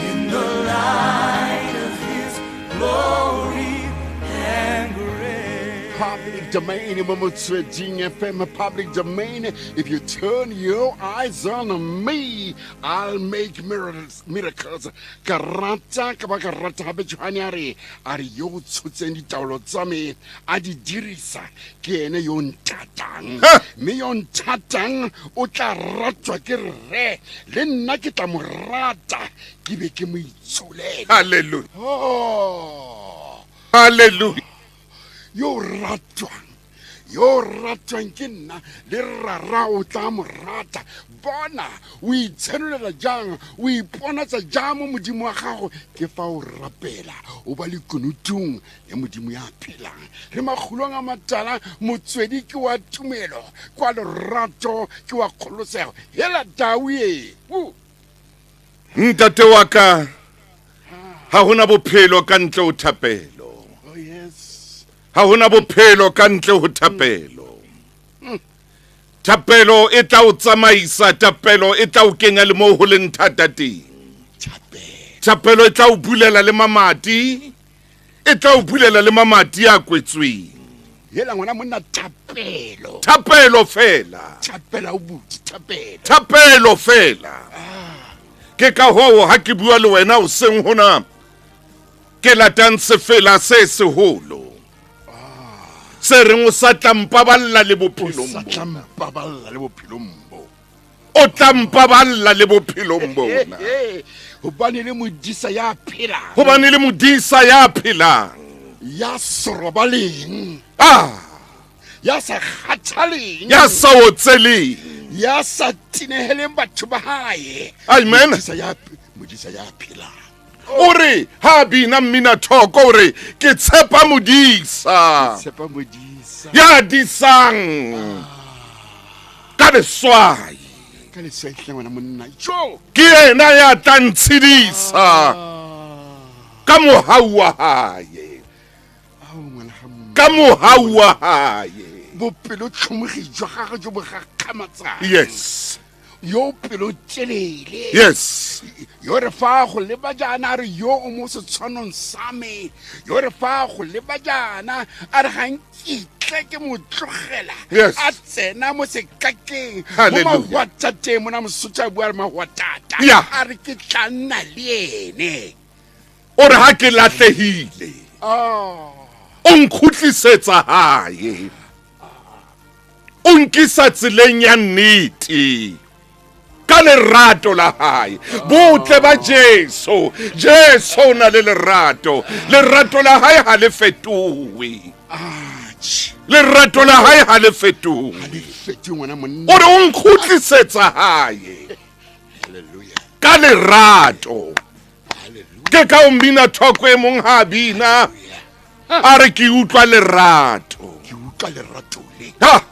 In the light of His glory and grace. Public domain, mo Motsweding FM, public domain. If you turn your eyes on me, I'll make miracles. Miracles. Ka rata ka ba ka rata gape Johane a re a re yo o tshotseng ditaolo tsa me a di dirisa ke ene yo nthatang mme yo nthatang o tla ratwa ke rre le nna ke tla mo rata ke be ke mo itsholele. Hallelujah. Oh. Hallelujah. Yo ratwang, yo ratwang ke nna le rara o tla mo rata. Bona o itshenolela jang, o iponatsa jang mo modimo wa gago ke fa o rapela o ba le kunutung ya modimo ya phelang. Re makgulong a matala, motswedi ke wa tumelo, kwa lerato ke wa kgolosego. Hela tau e. Ntate wa ka, ha hona bophelo ka ntle ho thapelo. Oh yes. Ha hona bophelo ka ntle ho thapelo. Thapelo e tla o tsamaisa, thapelo e tla o kenya le moo ho leng thata teng. Thapelo e tla o bulela le mamati, e tla o bulela le mamati a kwetsweng. Hela ngwana monna, thapelo. Thapelo fela. Thapela o buti, thapelo. Thapelo fela. Ke ka hoo ha ke bua le wena o seng hona ke latang sefela se seholo. Se reng o sa tla mpaballa le bophelong bo. O sa tla mpaballa le bophelong bo. O tla mpaballa le bophelong bona. Hobane le modisa ya phelang. Hobane le modisa ya phelang. Ya sorobaleng. Ah. Ya sa kgathaleng. Ya sa otseleng. Ya sa tineheleng batho ba hae. Amen. Modisa ya phelang. O re ha bina mmina thoko o re ke tshepa modisa. Tshepa modisa. Ya disang. Ka leswai. Ka leswai hle ngwana monna. Jo. Ke yena ya tla ntshedisa. Ka mohau wa hae. Ka mohau wa hae. Bopelo tlhomogi jwa gagwe jo bo gakgamatsang. Yes. Yo pelo telele. Yes. Yo re fa go leba jaana a re yo o mo setshwanong sa me. Yo re fa go leba jaana a re ga nkitle ke mo tlogela. Yes. A tsena mo sekakeng. Mo mahwatateng mona Mosotho a bua re mahwatata. Yeah. A re ke tla nna le ene. O re ha ke lahlehile. Oh. O nkgutlisetsa hae. O nkisa tseleng ya nnete. Ka lerato la hae. Botle ba Jesu. Jesu o na le lerato. Lerato la hae ha le fetohe. Lerato la hae ha le fetohe. Ha le fetohe ngwana monna. O re o nkgutlisetsa hae. Hallelujah. Ka lerato. Hallelujah. Ke ka o mmina thoko e mong ha bina. A re ke utlwa lerato. Ke utlwa lerato le. Ha.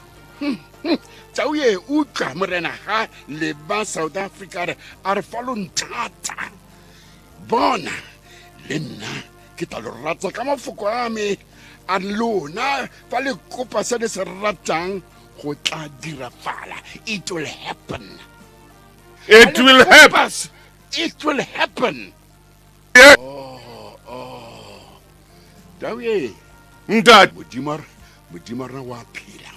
Tau ye utlwa morena ha le ba South Africa re a re fa lo nthata. Bona le nna ke tla lo rata ka mafoko a me a lona fa le kopa se le se ratang go tla dirafala. It will happen. It will happen. It will happen. Yeah. Oh, oh. Tau ye. Ntate. Modimo rena wa phela.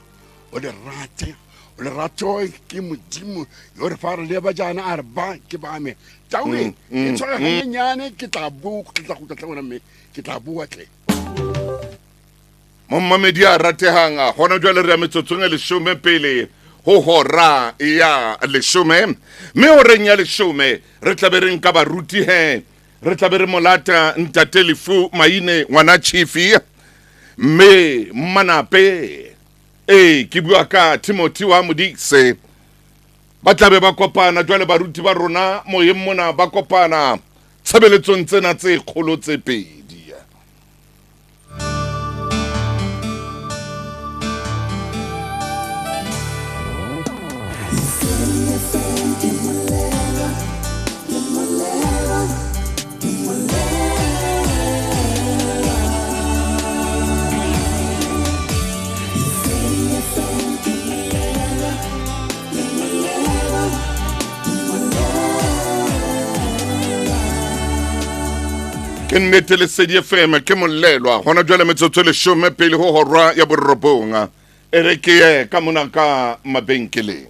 O le rate. O lerato ke modimo yo re fa re leba jaana a re ba ke ba me. Tau e, ke tshwara ganyenyane ke tla bo ke tla go tla ngwana mme ke tla bua tle. Mommamedi a ratehang hona jwale re ya metsotsong e 10 pele ho hora ya 10 mme horeng ya 10 re tla be re nka baruti he re tla be re molata ntate Lefu Maine ngwana Chifi mme Manape. Ke bua ka Timothy wa Modise. Ba tla be ba kopana jwale baruti ba rona moyeng mona ba kopana tshebeletsong tsena tse kgolo tse pedi. Ke nnete Lesedi FM ke molelwa hona jwale metsotso 10 pele ho hora ya 9. E re ke ye ka mona ka mabenkeleng.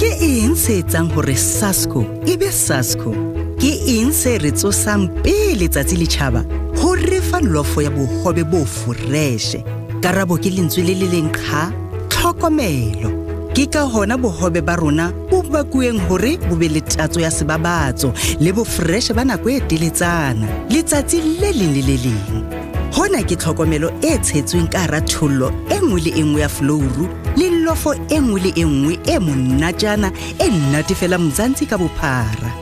Ke eng se etsang hore Sasco e be Sasco? Ke eng se re tsosang pele tsatsi le tjhaba ho re fa lofo ya bohobe bo foreshe? Karabo ke lentswe le le leng qha, tlhokomelo. Ke ka hona bohobe ba rona bo bakuweng hore bo be le tatso ya sebabatso le bo fresh ba nako e teletsana letsatsi le leng le le leng. Hona ke tlhokomelo e tshetsweng ka hara thollo e nngwe le e nngwe ya flouru le lofo e nngwe le e nngwe e monatjana e natefela Mzansi ka bophara.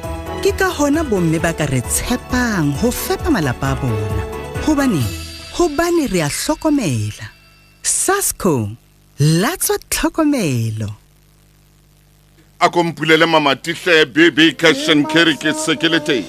Ke ka hona bomme ba ka re tshepang ho fepa malapa a bona. Hobaneng? Hobane re a hlokomela. Sasco, latswa tlhokomelo. A ko mpulele mamati hle BB Cash and Carry ke se ke le teng.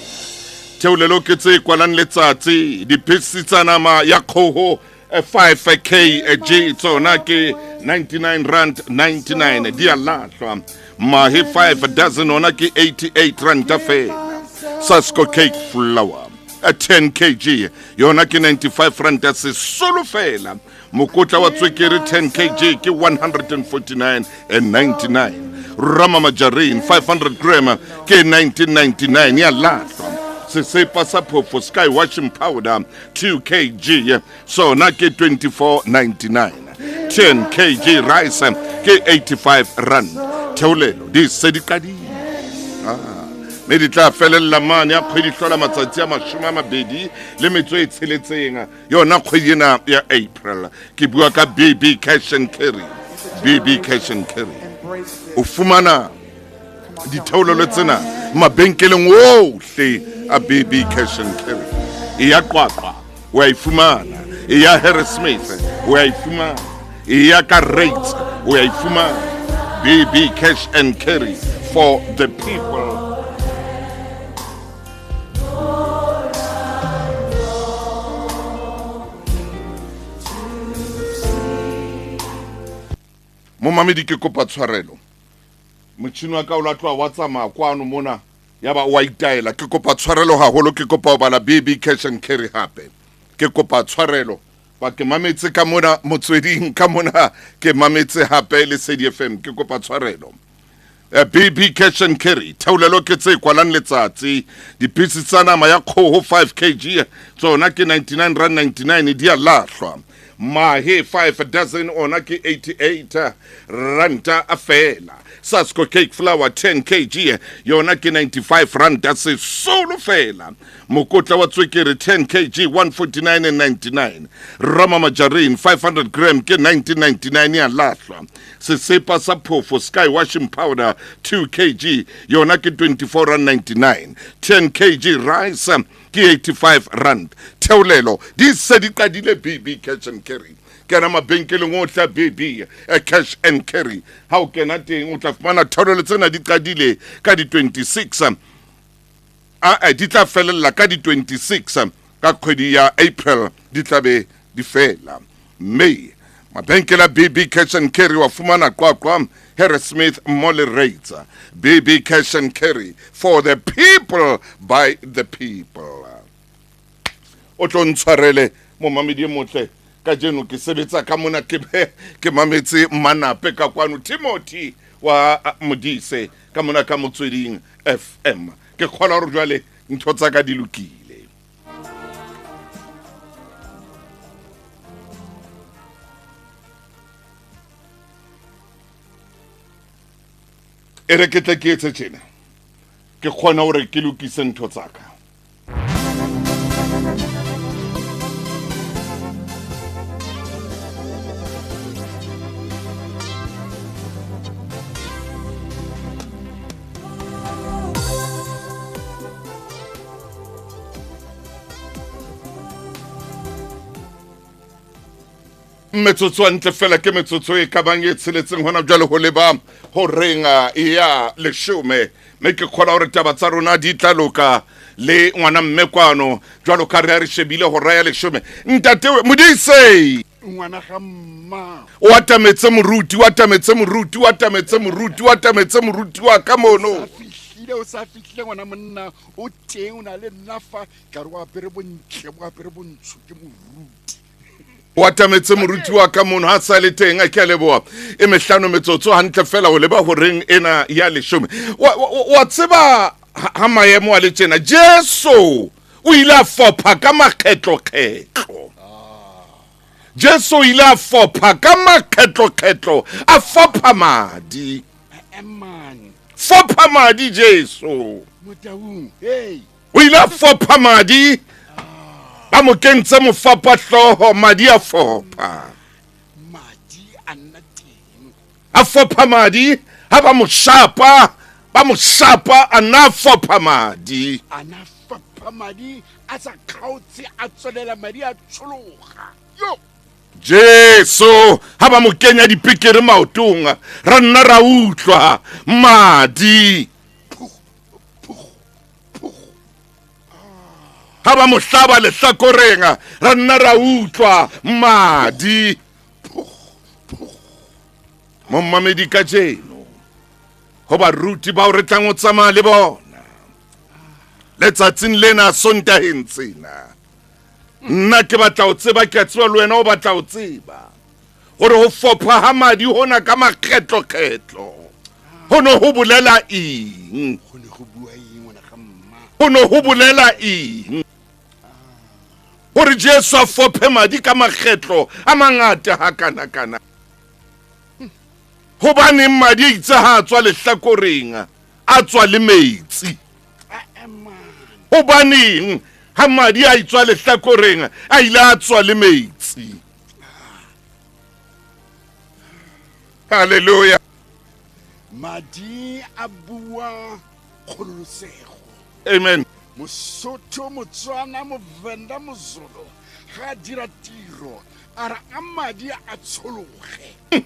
Theolelo ke tse kwalang letsatsi, dipisi tsa nama ya kgoho 5 kg tsona ke 99 rand 99 di a lahlwa. Mahe 5 dozen ona ke 88 rand fela. Sasco cake flour 10 kg yona ke 95 rand sesolo fela. Mokotla wa tswekere 10 kg ke 149.99. Rama margarine 500 gram ke 19.99 ya lahlwa. Sesepa sa phofo Sky washing powder 2 kg sona ke 24.99. 10 kg rice ke 85 rand. Theolelo di se di qadile. Mme di tla felella mane ya kgwedi hlola matsatsi a 26 yona kgwedi ena ya April. Ke bua ka BB Cash and Carry. BB Cash and Carry. O fumana ditheolelo tsena mabenkeleng ohle a BB Cash and Carry. E ya Qwaqwa o a e fumana, e ya Harrismith o a e fumana, e ya ka Rates o a e fumana. BB Cash and Carry for the people. Momamedi ke kopa tshwarelo. Motjhini wa ka o la tloha wa tsamaya kwano mona ya ba wa itaela. Ke kopa tshwarelo haholo, ke kopa ho bala BB Cash and Carry hape. Ke kopa tshwarelo. Ba ke mametse ka mona motsweding ka mona ke mametse hape Lesedi FM. Ke kopa tshwarelo. BB Cash and Carry theolelo ke tse kwalang letsatsi. Dipisi tsa nama ya kgoho 5 kg tsona ke 99 rand 99 di a lahlwa. Mahe 5 dozen ona ke 88 ranta a fela. Sasco cake flour 10 kg yona ke 95 ranta sesolo fela. Mokotla wa tswekere 10 kg 149.99. Rama margarine 500 gram ke 19.99 ya lahlwa. Sesepa sa phofo Sky washing powder 2 kg yona ke 24 rand 99. 10 kg rice ke 85 rand. Theolelo di se di qadile BB Cash and Carry. Kena mabenkeleng ohle a BB Cash and Carry. Ha o kena teng o tla fumana theolelo tsena di qadile ka di 26. Di tla felella ka di 26 ka kgwedi ya April di tla be di fela. Mme mabenkele a BB Cash and Carry wa fumana Qwaqwa, Harrismith, Molly Rates. BB Cash and Carry for the people by the people. O tlo ntshwarele momamedi e motle kajeno ke sebetsa ka mona ke ke mametse Manape ka kwano Timothy wa Modise ka mona ka Motsweding FM. Ke kgolwa hore jwale ntho tsa ka di lokile. E re ke tle ke etse tjena, ke kgona hore ke lokise ntho tsa ka. Metsotso ntle fela ke metsotso e ka bang e tsheletseng hona jwale ho leba ho renga ya 10 mme ke kgolwa hore taba tsa rona di tla loka le ngwana mme kwano jwalo ka re a re shebile hora ya 10. Ntate Modise ngwana ga mma o atametse moruti, o atametse moruti, o atametse moruti, o atametse moruti wa ka mono. fihlile o sa fihlile ngwana monna o teng o na le nna fa ka re o apere bontle bo apere bontsho ke moruti o atametse moruti wa ka mono ha sa le teng a ke a leboha e mehlano metsotso hantle fela o leba horeng ena ya leshome wa tseba ha maemo a le tjena Jesu o ile a fopha ka makgetlokgetlo Jesu o ile a fopha ka makgetlokgetlo a fopha madi fopha madi Jesu o ile a fopha madi ba mo kentse mofapahloho madi a fopha a fopha madi ha ba mo shapa a nna fopha madi a na fopha madi a sa kgaotse a tswelela madi a tshologa yo Jesu ha ba mo kenya dipekere maotong ra nna ra utlwa madi ha ba mo hlaba lehlakoreng ra nna ra utlwa madi mommamedi kajeno ho baruti bao re tlang ho tsamaya le bona letsatsing lena Sontaheng tsena nna ke batla ho tseba ke a tseba le wena o batla ho tseba hore ho fopha ha madi hona ka makgetlokgetlo ho ne ho bolela eng ho ne ho bolela eng hore Jesu a fophe madi ka makgetlo a mangata hakanakana hobaneng madi a itse ha a tswa lehlakoreng a tswa le metsi hobaneng ha madi a itswa lehlakoreng a ile a tswa le metsi haleluya madi a bua kgololosego amen Mosotho Motswana Movenda Mozulu ga dira tiro a re a madi a tshologe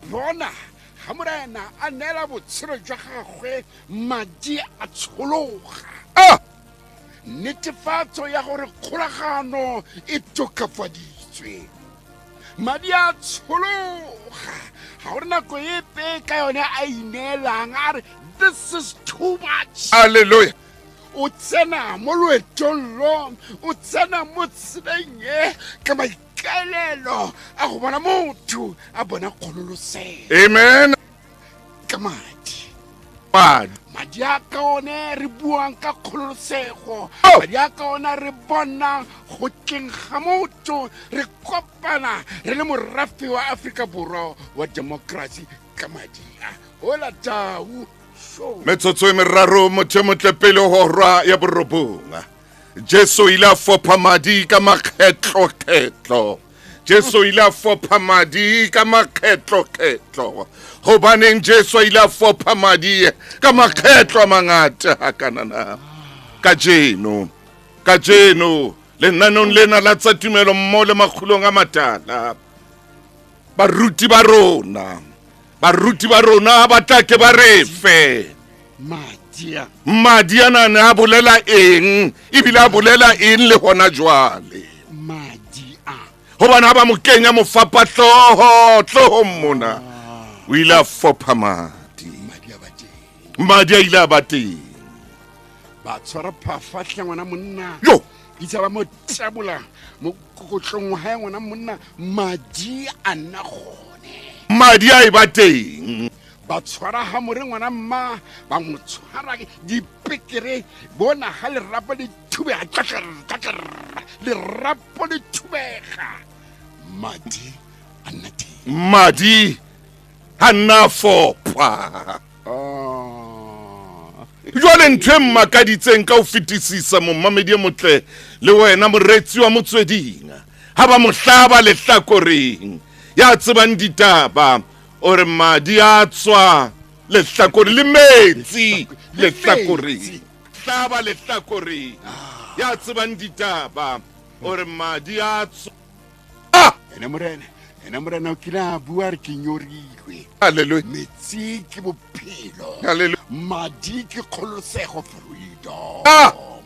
bona ga morena a neela botshelo jwa gagwe madi a tshologa netefatso ya gore kgolagano e tokafaditswe madi a tshologa ga gore nako epe ka yone a ineelang a re this is too much hallelujah o tsena mo loetong lo o tsena mo tseleng e ka maikaelelo a go bona motho a bona kgololosego amen ka madi madi a ka one re buang ka kgololosego madi a ka ona re bona go tleng ga motho re kopana re le morafe wa Afrika Borwa wa democracy ka madi a hola tau metsotso e meraro motho motle pele horwa ya borobong Jesu ile a fopha madi ka makgetlokgetlo Jesu ile a fopha madi ka makgetlokgetlo hobaneng Jesu ile a fopha madi ka makgetlo a mangata hakanana kajeno lenanong lena la tsa tumelo mmoho le makgulong a matala baruti ba rona ba tla ke ba re fe madi ana ne a bolela eng ebile a bolela eng le hona jwale hobane ha ba mo kenya mofapahloho tlohong mona o ile a fopha madi madi a ile a ba teng ba tshwara phafahle ngwana monna yo itse ba mo tabola mo kokotlong wa hae ngwana monna madi a nna gone madi a e ba teng ba tshwara hamore ngwana mma ba mo tshwara dipekere bona ha lerapo le thubega lerapo le thubega madi a nna teng madi a nna fopha jwale ntho e mmakaditseng ka ho fetisisa mommamedi e motle le wena moretsi wa motsweding ha ba mo hlaba lehlakoreng ya tsebang ditaba o re madi a tswa lehlakore le metsi lehlakoreng hlaba lehlakoreng ya tsebang ditaba o re madi a tswa ene morena o kile a bua re ke nyorilwe haleluya metsi ke bophelo haleluya madi ke kgololosego freedom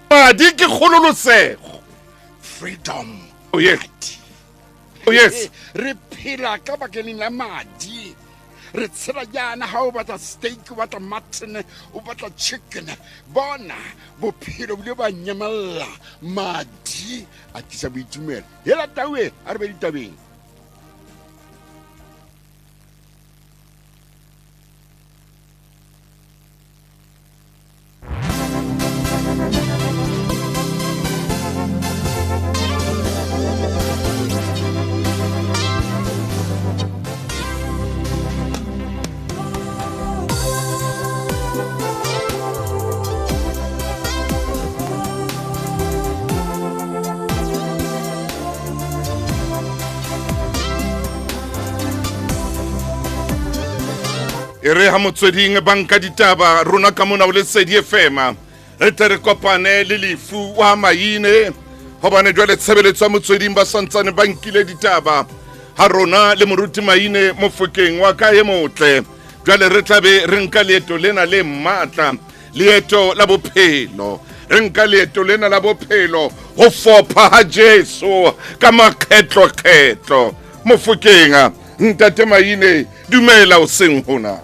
madi ke kgololosego freedom oh yes oh yes re phela ka bakeneng la madi Re tshela jaana ha o batla steak, o batla mutton, o batla chicken. Bona bophelo bo ile ba nyamella, madi a tlisa boitumelo. Hela taue, a re be ditabeng. E re ha motsweding banka ditaba rona ka mona o Lesedi FM, re tle re kopane le lefu wa Maine, hobane jwale tshebeletso ya motsweding ba santsane ba nkile ditaba ha rona le moruti Maine Mofokeng wa ka e motle. Jwale re tlabe re nka leeto lena le matla, leeto la bophelo, re nka leeto lena la bophelo ho fopha ha Jesu ka makgetlo-kgetlo. Mofokeng, ntate Maine, dumela o seng hona.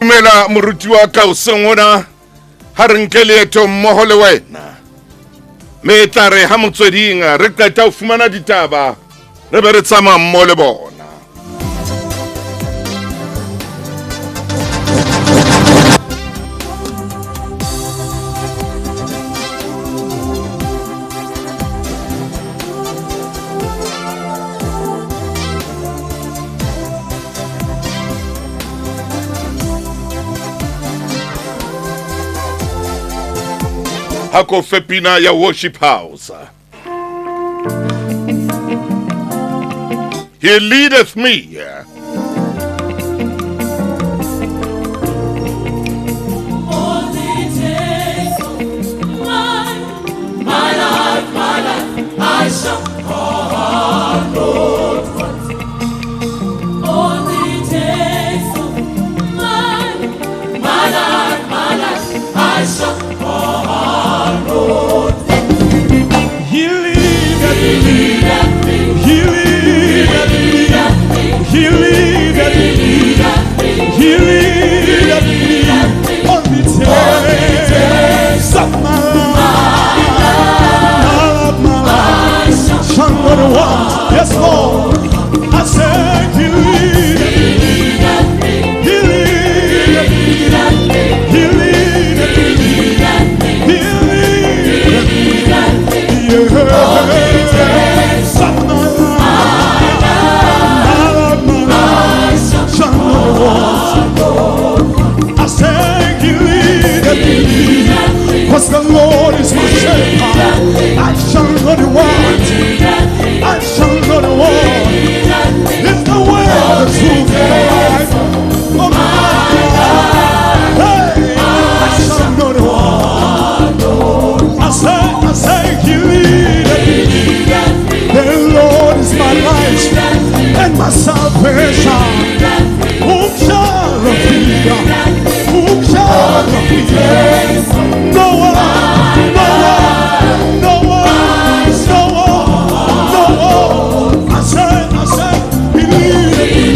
Dumela moruti wa ka o seng hona, ha re nke leeto mmoho le wena. Mme e tla re ha motsweding re qeta ho fumana ditaba, re be re tsamaya mmoho le bona. Hako fepina ya Worship House. He leadeth me. My life, I shall not want. All the days of my life, I shall not want. He leadeth me. He leadeth me. He leadeth me. He leadeth me. On the days of my life, my life, shall not want. Yes, Lord. I said, He leadeth me. He leadeth me. He leadeth me. He leadeth me. Yes, of my life, my life, shall not want. I said, He leadeth me. 'Cause the Lord is my shepherd, I shall not want. I shall not want. It's the way, the truth, and the life. Oh my God, hey, I shall not want. I say, He leadeth me. The Lord is my light and my salvation. Whom shall I fear? Whom shall I fear? No one, no one, no one, no one, no one. I say, He leadeth me.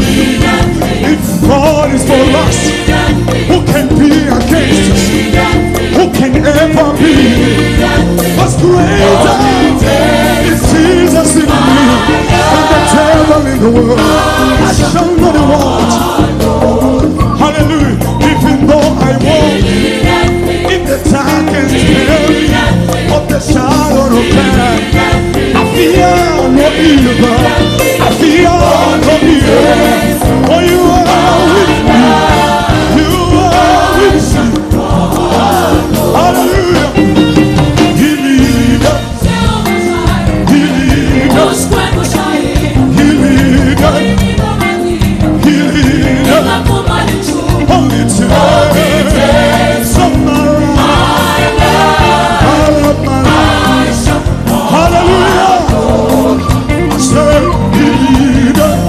If God is for us, who can be against us? Who can ever be? What's greater is Jesus in me than the devil in the world. I shall not want. Hallelujah. Even though I walk in the darkest valley of the shadow of death, I fear no evil. I fear no evil. For you are with me. You are with me. Hallelujah. He leadeth. He leadeth. He leadeth. He leadeth. Only days of my life, my life. Hallelujah. I say, He leadeth.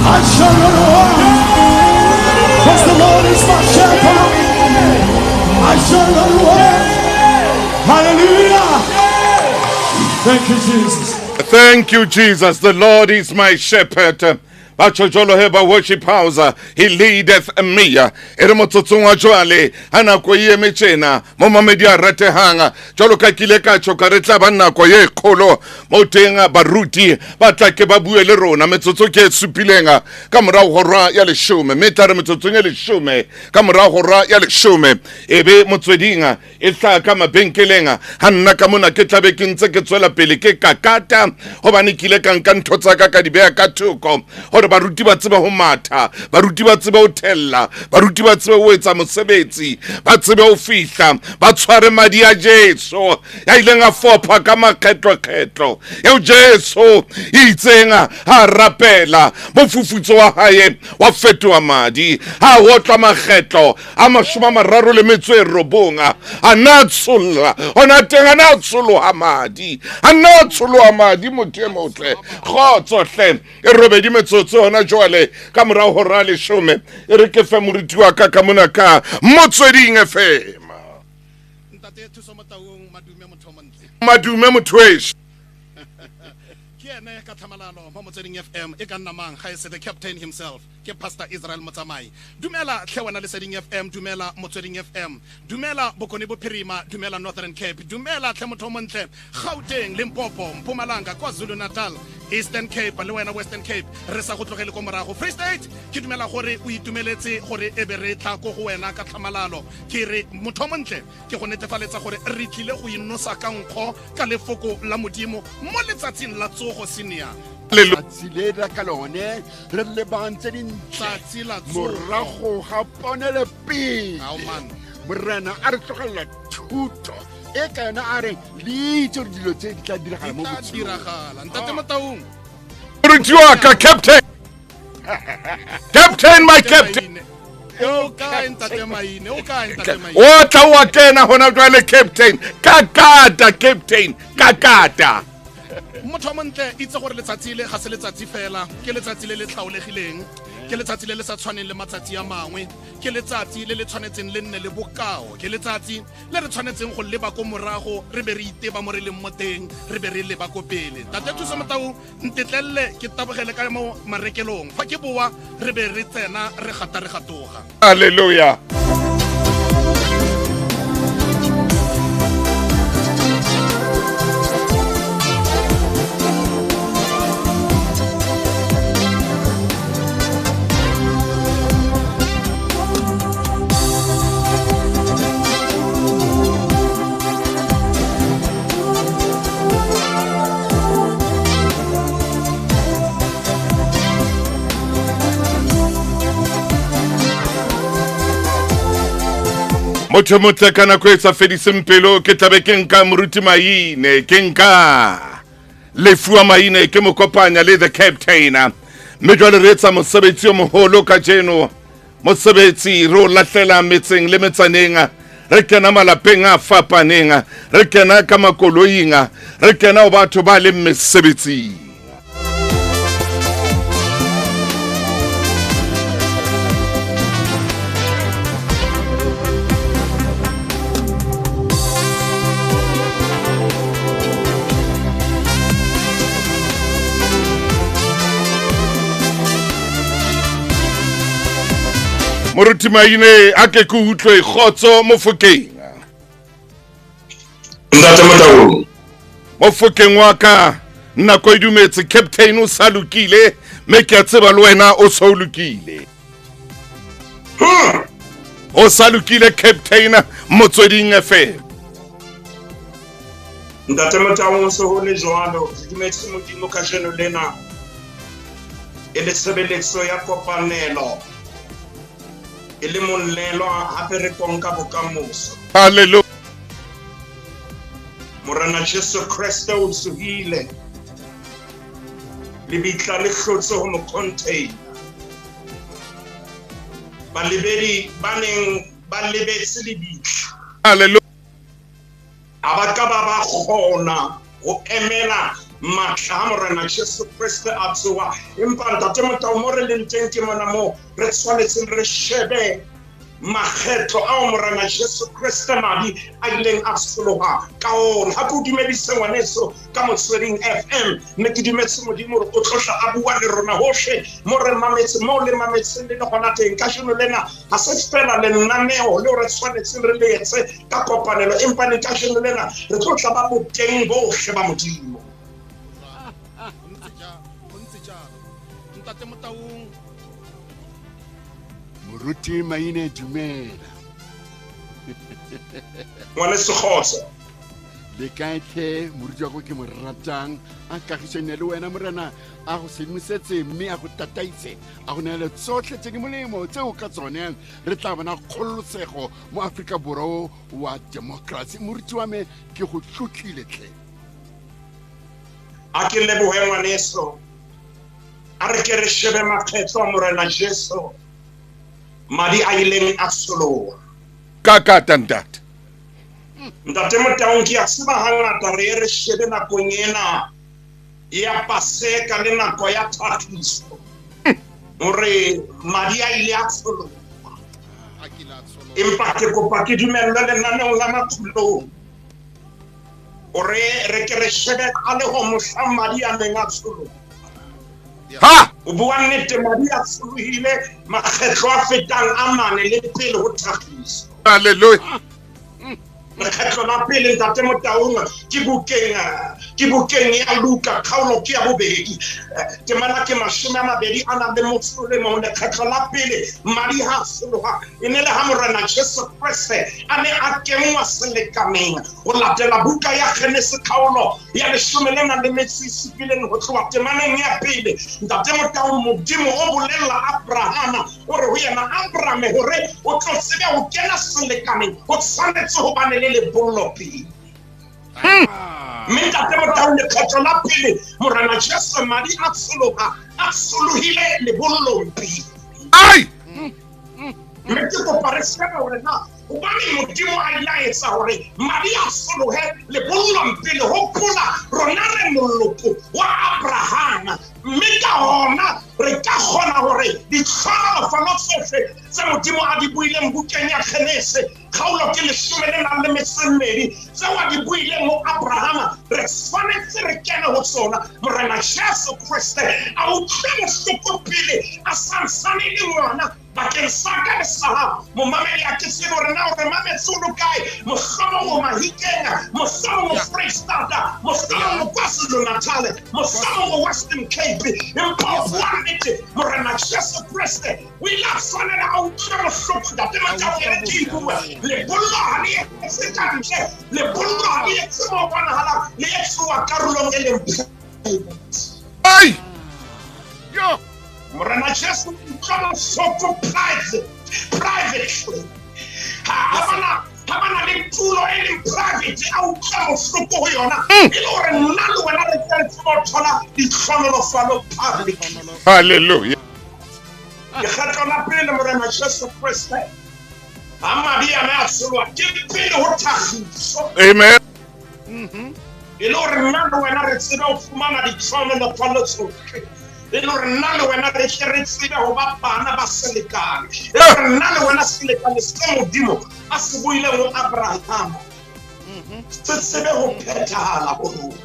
I shall not want. 'Cause the Lord is my shepherd. I shall not want. Hallelujah. Thank you, Jesus. Thank you, Jesus. The Lord is my shepherd. Batho jwalo he ba worship house, he leadeth me. E re motsotsong wa jwale ha nako e eme tjena mo mamedi a ratehang jwalo ka kile ka tjho ka re tla ba nako ye kgolo mo teng baruti ba tla ke ba bue le rona. Metsotso ke e supileng ka morao hora ya 10, mme tla re metsotsong e 10 ka morao hora ya 10 e be motsweding e tla ka mabenkeleng. Ha nna ka mona ke tlabe ke ntse ke tswela pele ke kakata hobane ke ile ka nka ntho tsa ka ka di beha ka thoko hore baruti ba tsebe ho matha, baruti ba tsebe ho thella, baruti ba tsebe ho etsa mosebetsi, ba tsebe ho fihla, ba tshware madi a Jesu ya ileng a fopha ka makgetlokgetlo. Eo Jesu itseng ha rapela mofufutso wa hae wa fetoha madi, ha otlwa makgetlo a 39 a na tsholla ona teng, a na tsholoha madi, a na tsholoha madi. Motho e motle kgotso hle e robedi metsotso hona jwale ka morao hora 10. E re ke fe moruti wa ka ka mona ka Motsweding FM. Ntate Thuso Motaung, madume motho montle. Madume motho wesho. Ke ene ka tlhamalalo mo Motsweding FM e ka nna mang ga e se the captain himself, ke Pastor Israel Motsamai. Dumela tlhe wena Leseding FM, dumela Motsweding FM, dumela Bokone Bophirima, dumela Northern Cape, dumela tlhe motho montle Gauteng, Limpopo, Mpumalanga, KwaZulu Natal, Eastern Cape le wena Western Cape, re sa go tlogele ko morago. Free State, ke dumela gore o itumeletse gore e be re tla ko go wena ka tlhamalalo. Ke re motho montle ke go netefaletsa gore re tlile go inosa ka nkgo ka lefoko la Modimo mo letsatsing la tsogo senior. Letsatsi le la ka lone re lebantse dintle morago ga ponele pele. Morena a re tlogela thuto e ka yona a re le itse gore dilo tse di tla diragala mo botshelong. Diragala ntate Motaung. Moruti wa ka, captain. Captain, my captain. O kae ntate Maine? O kae ntate Maine? O tla wa kena hona jwale captain. Kakata captain, kakata. Motho montle itse gore letsatsi le ga se letsatsi fela, ke letsatsi le le tlhaolegileng, ke letsatsi le le sa tshwaneng le matsatsi a mangwe, ke letsatsi le le tshwanetseng le nne le bokao, ke letsatsi le re tshwanetseng go leba ko morago re be re iteba mo re leng mo teng, re be re leba ko pele. Tate Thuso Motau, ntetlelle ke tabogele ka mo marekelong, fa ke boa re be re tsena re gata re gatoga. Hallelujah. Motho motle ka nako e sa fediseng pelo ke tlabe ke nka moruti Maine, ke nka Lefuwa Maine, ke mo kopanya le the captain. Mme jwale re etsa mosebetsi o moholo kajeno, mosebetsi re o lahlela metseng le metsaneng, re kena malapeng a fapaneng, re kena ka makoloing, re kena ho batho ba leng mesebetsing. Moruti Maine a ke ke utlwe kgotso Mofokeng. Ntate Motaung. Mofokeng wa ka nako e dumetse, captain o sa lokile, mme ke a tseba le wena o so lokile. O sa lokile captain Motsweding FM. Ntate Motaung, se ho le jwalo, re dumetse Modimo kajeno lena e le tshebeletso ya kopanelo, e le mollelwa hape re konka bokamoso. Hallelujah. Morena Jesu Kreste o tsohile, lebitla le hlotse ho mo container. Balebedi ba neng ba lebetse lebitla, hallelujah, a ba ka ba ba kgona ho emela matla a Morena Jesu Kreste a tsoha. Empa Ntate Motaung, mo re leng teng ke mona moo re tshwanetseng re shebe makgetlo ao Morena Jesu Kreste madi a ileng a tsholoha ka ona. Ha ke o dumedise ngwaneso ka Motsweding FM, mme ke dumetse Modimo hore o tlohla a bua le rona hohle mo re mametse, mo le mametseng le le hona teng. Kajeno lena ha se fela lenaneo leo re tshwanetseng re le etse ka kopanelo, empa le kajeno lena re tlo tla ba boteng bohle ba Modimo. Moruti Maine, dumela. Ngwaneso kgotso. Le kae tlhe moruti wa ko ke mo ratang, a kagisane le wena Morena a go sedimosetse mme a go tataise, a go neele tsotlhe tse di molemo tseo ka tsone re tla bona kgololosego mo Afrika Borwa wa democracy. Moruti wa me, ke go tlotlile tlhe. A ke lebohe ngwaneso. A re ke re shebe makgetlo a Morena Jesu madi a ileng a tsholoha. Ka ka ntate. Ntate Motaung, ke a tseba hangata re ye re shebe nakong ena ya Paseka le nako ya thakgiso hore madi a ile a tsholoha. Empa ke kopa ke dumellwe lenaneong la Makhulong hore re ke re shebe qaleho mohlang madi a neng a tsholoha. Ha! O bua nnete, madi a tsholohile makgetlo a fetang a mane le pele ho thakgiso. Hallelujah. Lekgetlo la pele Ntate Motaung ke bukeng ya Luka, kgaolo ke ya bobedi, temana ke 21. Lekgetlo la pele madi ha tsholoha e ne le ha Morena Jesu Kreste a ne a kenngwa selekaneng ho latela buka ya Genese kgaolo ya 17 ho tloha temaneng ya pele. Ntate Motaung, Modimo o bolella Abrahama o re ho yena, Abraham, hore o tlo tsebe ho kena selekaneng ho tshwanetse ho bane le lebollo pele. Mme Ntate Motaung, lekgetlo la pele Morena Jesu madi a tsholoha, a tsholohile lebollong pele. Ai! Mme ke kopa re shebe hore na hobane Modimo a ile a etsa hore madi a tsholohe lebollong pele. Hopola rona re moloko wa Abrahama, mme ka hona re ka kgona hore ditlhohonolofalo tsohle tse Modimo a di buileng bukeng ya Genese kgaolo ke 12 tseo a di buileng ho Abrahama, re tshwanetse re kene ho tsona. Morena Jesu Kreste a utlwe bohloko pele a santsane le ngwana bakeng sa ka le sa hao. Momamedi, a ke tsebe hore na o re mametse o lo kae, mohlomong o Mahikeng, mohlomong o Freistata, mohlomong o KwaZulu-Natal, mohlomong o Western Cape, empa o bua nnete, Morena Jesu Kreste o ile a tshwanela a utlwe bohloko. Ntate Motaung, e re ke e bue, lebollo ha le etse ka ntle, lebollo ha le etse mo bonahalang, le etsuwa karolong e leng private. Ai! Yo! Morena Jesu o utlwa bohloko privately. Ha bana le tulo e leng private, a utlwa bohloko ho yona, e le hore nna le wena re tle re tsebe ho thola ditlhohonolofalo publicly. Hallelujah. Lekgetlo la pele Morena Jesu Kreste ha madi a ne a tsholoha ke pele ho thakgiso. Amen. E le hore nna le wena re tsebe ho fumana ditlhohonolofalo tsohle, e le hore nna le wena re tle re tsebe ho ba bana ba selekane, e le hore nna le wena selekane se Modimo a se buileng ho Abrahama se tsebe ho phethahala ho rona.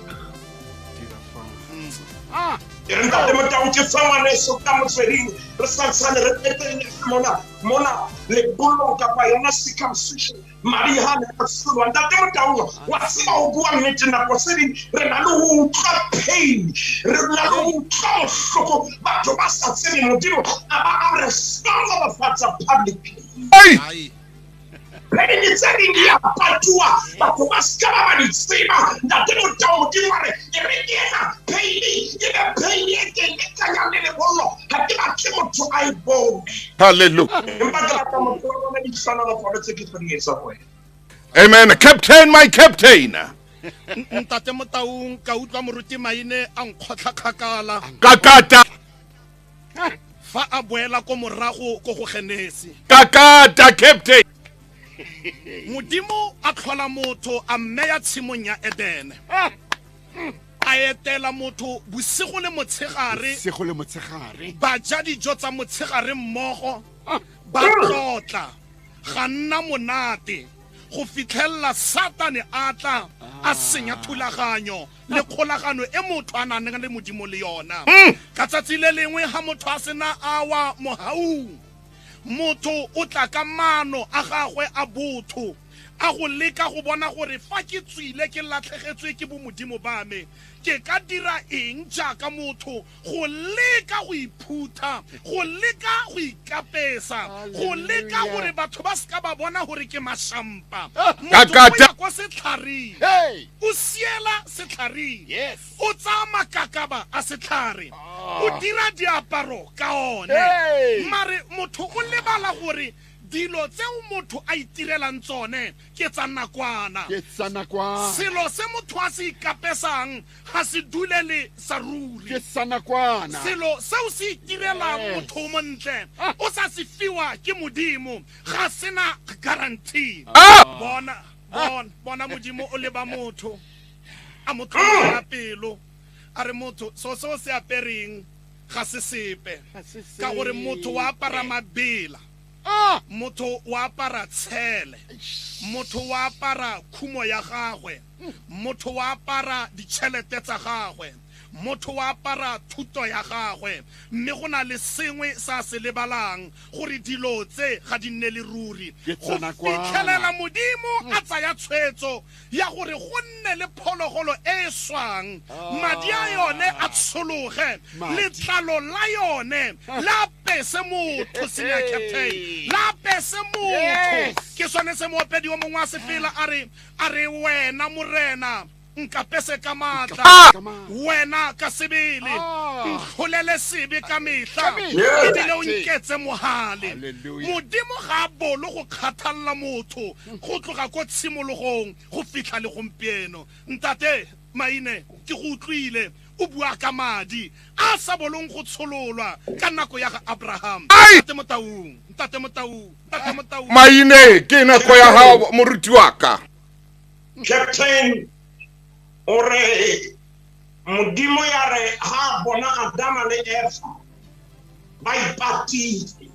E re ntate Motau ke fa ngwaneso ka motsweding re santsane re qetelletse mona mona lebollong kapa yona circumcision madi ha ne a tsholwa. Ntate Motau wa tseba ho bua nnete nako tse ding re na le ho utlwa pain, re na le ho utlwa bohloko, batho ba sa tsebe Modimo a ba a re hlohonolofatsa publicly. Pain tse ding di a patuwa, batho ba ska ba ba di tseba. Ntate Motau Modimo a re e re ke ena pain e be pain e teng e tlayang le lebollo, ha ke batle motho a e bone. Hallelujah. Empa ke rata motho wa bona ditlhonolofalo tse ke tlo di etsa ho wena. Amen. Captain, my captain. Ntate Motaung ka utlwa moruti Maine a nkgotlha kgakala. Kakata. Fa a boela ko morago ko go Genesi. Kakata captain. Modimo a tlhola motho a mmeya tshimong ya Edene. A etela motho bosigo le motshegare. Bosigo le motshegare. Ba ja dijo tsa motshegare mmogo, ba tlotla, ga nna monate go fitlhella Satane a tla a senya thulaganyo le kgolagano e motho a nang le Modimo le yona. Ka tsatsi le lengwe ha motho a sena awa mohaung, motho o tla ka mano a gagwe a botho a go leka go bona gore fa ke tswile ke latlhegetswe ke bo Modimo ba me, ke ka dira eng jaaka motho go leka go iphutha, go leka go ikapesa, go leka gore batho ba seka ba bona gore ke mashampa. Motho o ya kwa setlhareng, o siela setlhareng, o tsaya makakaba a setlhare, o dira diaparo ka one. Mare motho o lebala gore dilo tseo motho a itirelang tsone ke tsa nakwana. Ke tsa nakwana. Selo se motho a se ikapesang ga se dulele sa ruri. Ke tsa nakwana. Selo seo se itirelang motho o montle o sa se fiwa ke Modimo ga sena guarantee. Bona bona bona Modimo o leba motho a mo tlogela pelo a re motho so seo se apereng ga se sepe, ka gore motho wa apara mabela, motho wa apara tshele, motho wa apara khumo ya gagwe, motho wa apara ditšhelete tsa gagwe, motho wa apara thuto ya gagwe, mme go na le sengwe sa se lebalang gore dilo tse ga di nne le ruri. Go fitlhelela Modimo a tsaya tshwetso ya gore go nne le phologolo e e swang, madi a yone a tshologe, letlalo la yone la apese motho, senior captain, la apese motho. Ke sone se moopedi o mongwe a se fela a re wena Morena nkapese ka matla, wena ka sebele ntlholele sebe ka mehla, ebile o nketse mohale. Modimo ga a bolo go kgathalla motho go tloga ko tshimologong go fitlha le gompieno. Ntate Maine ke go utlwile o bua ka madi a sa bolong go tshololwa ka nako ya ga Abraham. Ntate Motaung, ntate Motaung, ntate Motaung. Maine ke nako ya gago moruti wa ka. Captain o re Modimo ya re ha bona Adama le Eva ba ipatile,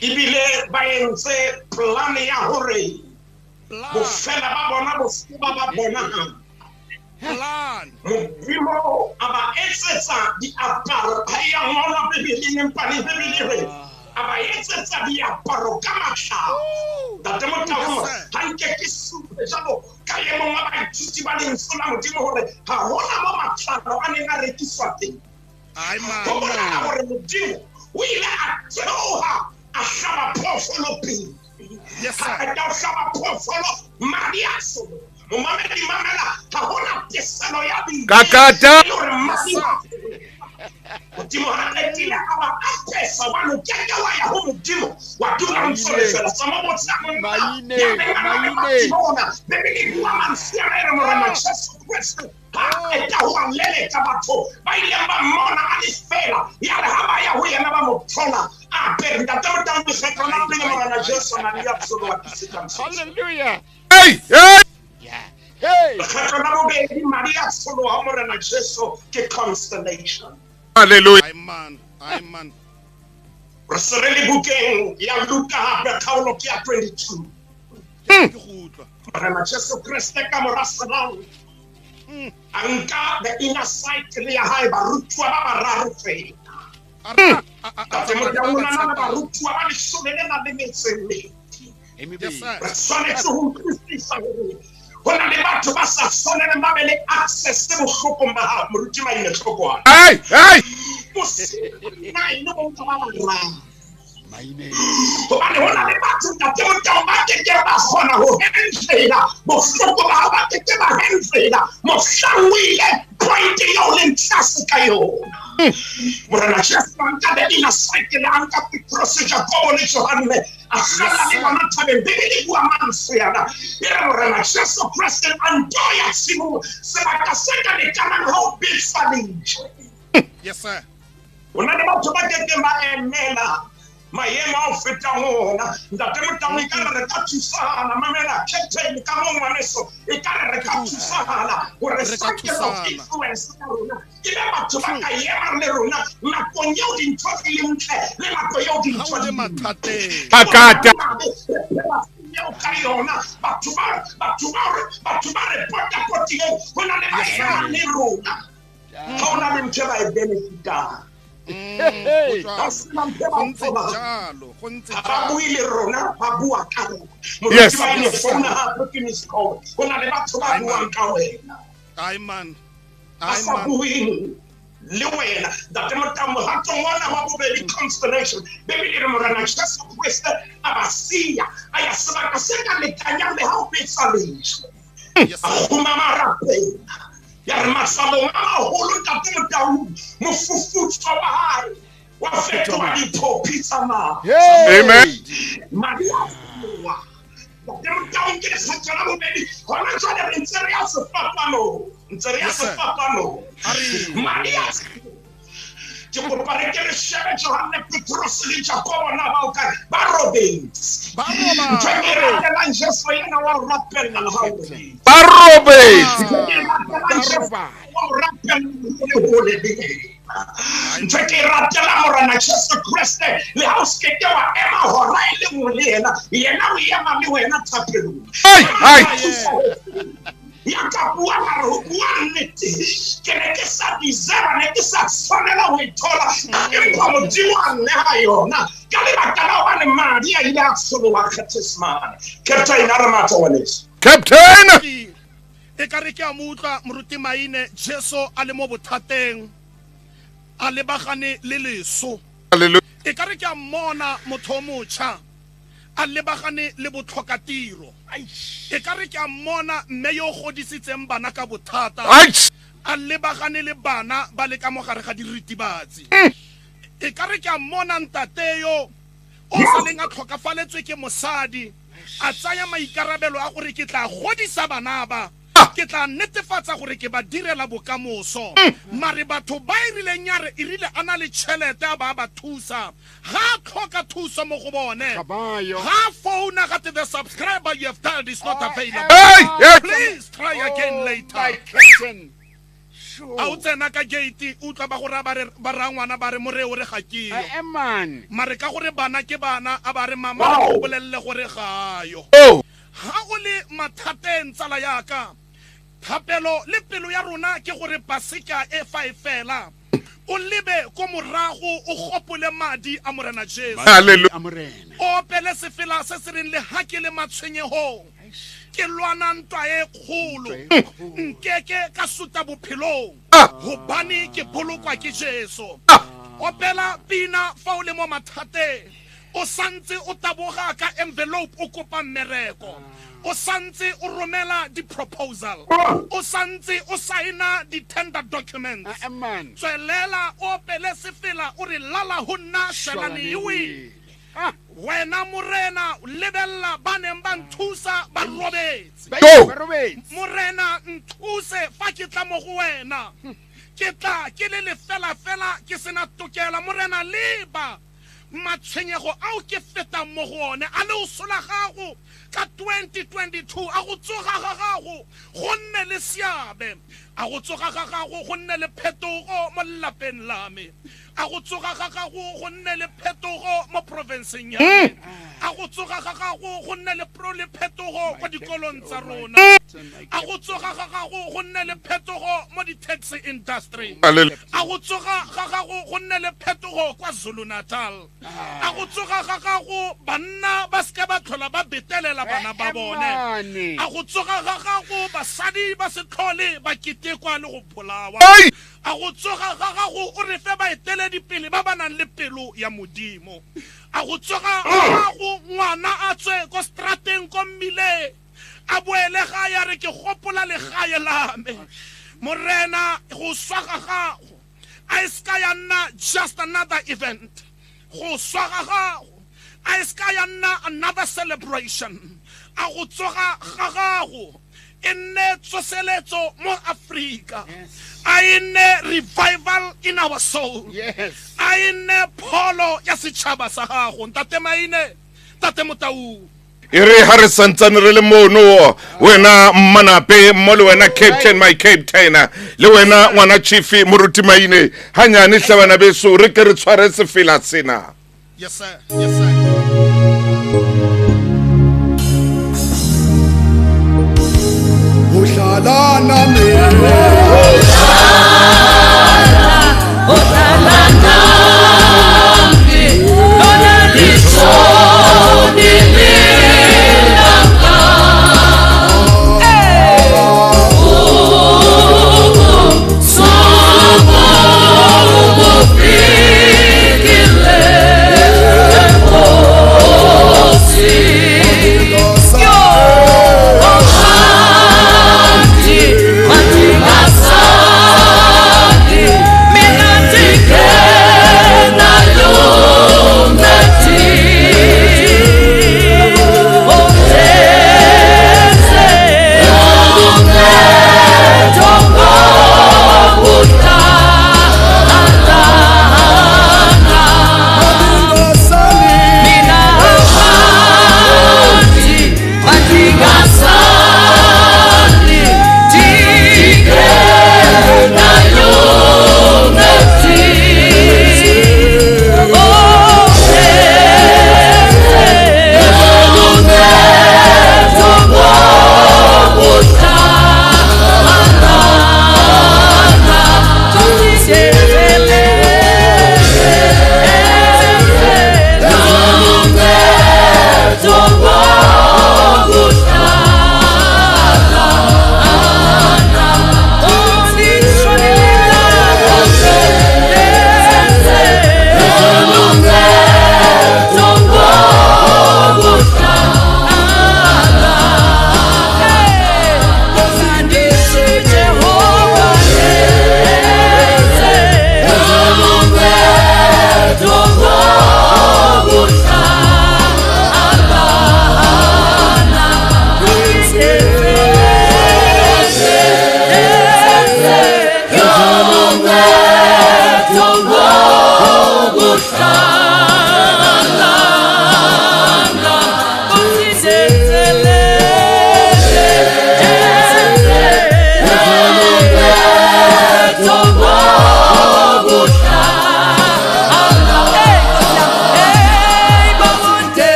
ebile ba entse plan ya hore bofela ba bona bofuba ba bona. Modimo a ba etsetsa diaparo, ha ya ngolwa Bibeleng empa le Bibele re a ba etsetsa diaparo ka matlalo. Ntate Motaung ha nke ke supe jalo ka e mongwe wa baithuti ba lentswe la Modimo hore ha hona mo matlalo a neng a rekiswa teng. Ho bolela hore Modimo o ile a theoha a hlaba phoofolo pele. Ha qeta ho hlaba phoofolo, madi a solo. Momamedi mamela, ha hona teselo ya bile. Kakata. Modimo ha qetile a ba apesa, hobane o keke wa ya ho Modimo wa dula ntso le fela. Sa mo botsa Maine, Bibele e bua mantswe a re Morena Jesu Kreste ha qeta ho a leleka batho ba ileng ba mmona a le fela, ya re ha ba ya ho yena ba mo thola a apere. Ntate Motaung, lekgetlo la pele Morena Jesu a na le ya tsholwa ke circumcision. Hallelujah. Hey, hey. Lekgetlo la bobedi madi a tsholoha Morena Jesu ke constellation. Hallelujah. Amen. Amen. Re se re le bukeng ya Luka hape kgaolo ke ya 22. Ke go utlwa. Morena Jesu Kreste ka mora selao A nka the inner cycle ya hae barutwa ba bararo fela. Ntate Motau o na le barutwa ba 12 le 12. Re tshwanetse ho utlwisisa hore ho na le batho ba sa tshwaneleng ba be le access bohlokong ba hao. Moruti Maine Tlhokwana. Hey, hey. Maine bo ba bararo. Hobane ho na le batho ntate Motau ba keke ba kgona ho handlela bohloko ba hao, ba keke ba handlela mohlang o ile point eo o leng tlase ka yona. Morena Jesu a nka the inner cycle, a nka Petrose, Jakobo le Johanne, a hlalla le bona thabeng. Bibele e bua mantswe ana, e re Morena Jesu Kreste a nto ya tshimong, sebaka se ka lekanang ha o betswa lejwe. Yes sir. Ho na le batho ba kekeng ba emela maemo a o fetang ona. Ntate Motau, e ka re re ka thusana. Mamela captain ka mo ngwaneso, e ka re re ka thusana hore circle of influence ya rona e be batho ba ka ema le rona nakong eo dintho di leng ntle le nako eo dintho di mathateng. Akata eo ka yona batho ba re potapotileng, ho na le ba emang le rona. Ha ho na le ntho e ba e benefitang. Ba bue le rona, ba bua ka rona. Yes. Moruti Maine, founa hape ke miss call. Ho na le batho ba buang ka wena. Ai man. Ba sa bueng le wena. Ntate Motau, mohatong ona wa bobedi constellation, Bibele e re Morena Jesu Kreste a ba siya, a ya sebaka se ka lekanyang le ha o betsa lejwe. A kgumama a rapela. Ya re masalong a maholo ntate Motau, mofufutso wa hae wa fetoha diphophi tsa madi. Amen. Madi a tloha. Ntate Motau, ke lekgetho la bobedi. Hona jwale re ntse re ya sefapanong. Ntse re ya sefapanong. Madi a tloha. Ke kopa re ke re shebe Johanne, Petrose le Jakobo na bao kae? Ba robetse. Ntho e ke ratelang Jesu yena wa o rapella le ha o robetse. Ba robetse. Ntho e ke ratelang Jesu wa o rapella le hole le yena. Ntho e ke ratelang Morena Jesu Kreste le ha o se ke wa ema hora e le nngwe le yena, yena o ema le wena thapelong. Ai, ai. Ya ka bua la re ho bua nnete, ke ne ke sa deserve, ne ke sa tshwanela ho e thola, empa Modimo a nneha yona ka lebaka la hobane madi a ile a tsholoha Gethsemane. Captain, a re matla ngwaneso. Captain! E ka re ke a mo utlwa Moruti Maine, Jesu a le mo bothateng, a lebagane le leso. Hallelujah. E ka re ke a mmona motho o motjha a lebagane le botlhokatiro. E ka re ke a mmona mme yo o godisitseng bana ka bothata, a lebagane le bana ba le ka mo gare ga diritibatsi. E ka re ke a mmona ntate yo o saleng a tlhokafaletswe ke mosadi, a tsaya maikarabelo a gore ke tla godisa bana ba, ke tla netefatsa gore ke ba direla bokamoso. Mare batho ba e rileng ya re e rile a na le tšhelete a ba ba thusa, ga a tlhoka thuso mo go bone, ga founa ga te the subscriber you have dialed is not available. Hey, hey. Please try again later. A o tsena ka gate, o utlwa ba go raya ba re ba raya ngwana ba re moreo re ga ke yo. Mare ka gore bana ke bana, a ba re mama re go bolelle gore ga yo. Ha o le mathateng tsala yaka, thapelo le pelo ya rona ke gore paseka e fa e fela, o lebe ko morago o gopole madi a Morena Jesu. Hallelujah. O opele sefela se se reng le ha ke le matshwenyehong, ke lwana ntwa e kgolo, nkeke ka suta bophelong, hobane ke bolokwa ke Jesu. Opela pina fa o le mo mathateng, o santse o taboga ka envelope o kopa mmereko, o santse o romela di-proposal, o santse o saena di-tender documents. Tswelela o opele sefela o re lala ho nna shwelane iwe. Wena Morena lebella ba neng ba nthusa ba robetse. Morena nthuse fa ke tla mo go wena, ke tla ke le lefela fela ke sena tokela. Morena leba matshwenyego ao ke fetang mo go one, a le o sola gago Ka 2022 a go tsoga ga gago go nne le seabe, a go tsoga ga gago go nne le phetogo mo lelapeng la me, a go tsoga ga gago go nne le phetogo mo provinceng ya me, a go tsoga ga gago go nne le le phetogo kwa dikolong tsa rona, a go tsoga ga gago go nne le phetogo mo di-taxi industry, a go tsoga ga gago go nne le phetogo kwa Zulu Natal, a go tsoga ga gago banna ba seka ba tlhola ba betelela bana ba bone, a go tsoga ga gago basadi ba se tlhole ba ketekwa le go bolawa, a go tsoga ga gago o re fe baeteledipele ba ba nang le pelo ya Modimo, a go tsoga ga gago ngwana a tswe ko strateng ko mmileng a boele gae a re ke gopola legae la me. Morena, go swa ga gago a e seka ya nna just another event, go swa ga gago a e seka ya nna another celebration, a go tsoga ga gago e nne tsoseletso mo Afrika, a e nne revival in our soul, a e nne pholo ya setšhaba sa gago. Ntate Maine, Ntate Motau. E re ha re santsane re le mono, wena Mmanape mo le wena Captain my Captain, le wena ngwana Chief Moruti Maine, hanyane hle bana beso re ke re tshware sefela sena. Yes sir, yes sir. Uhlala nami, uhlala nami, lona lishonile.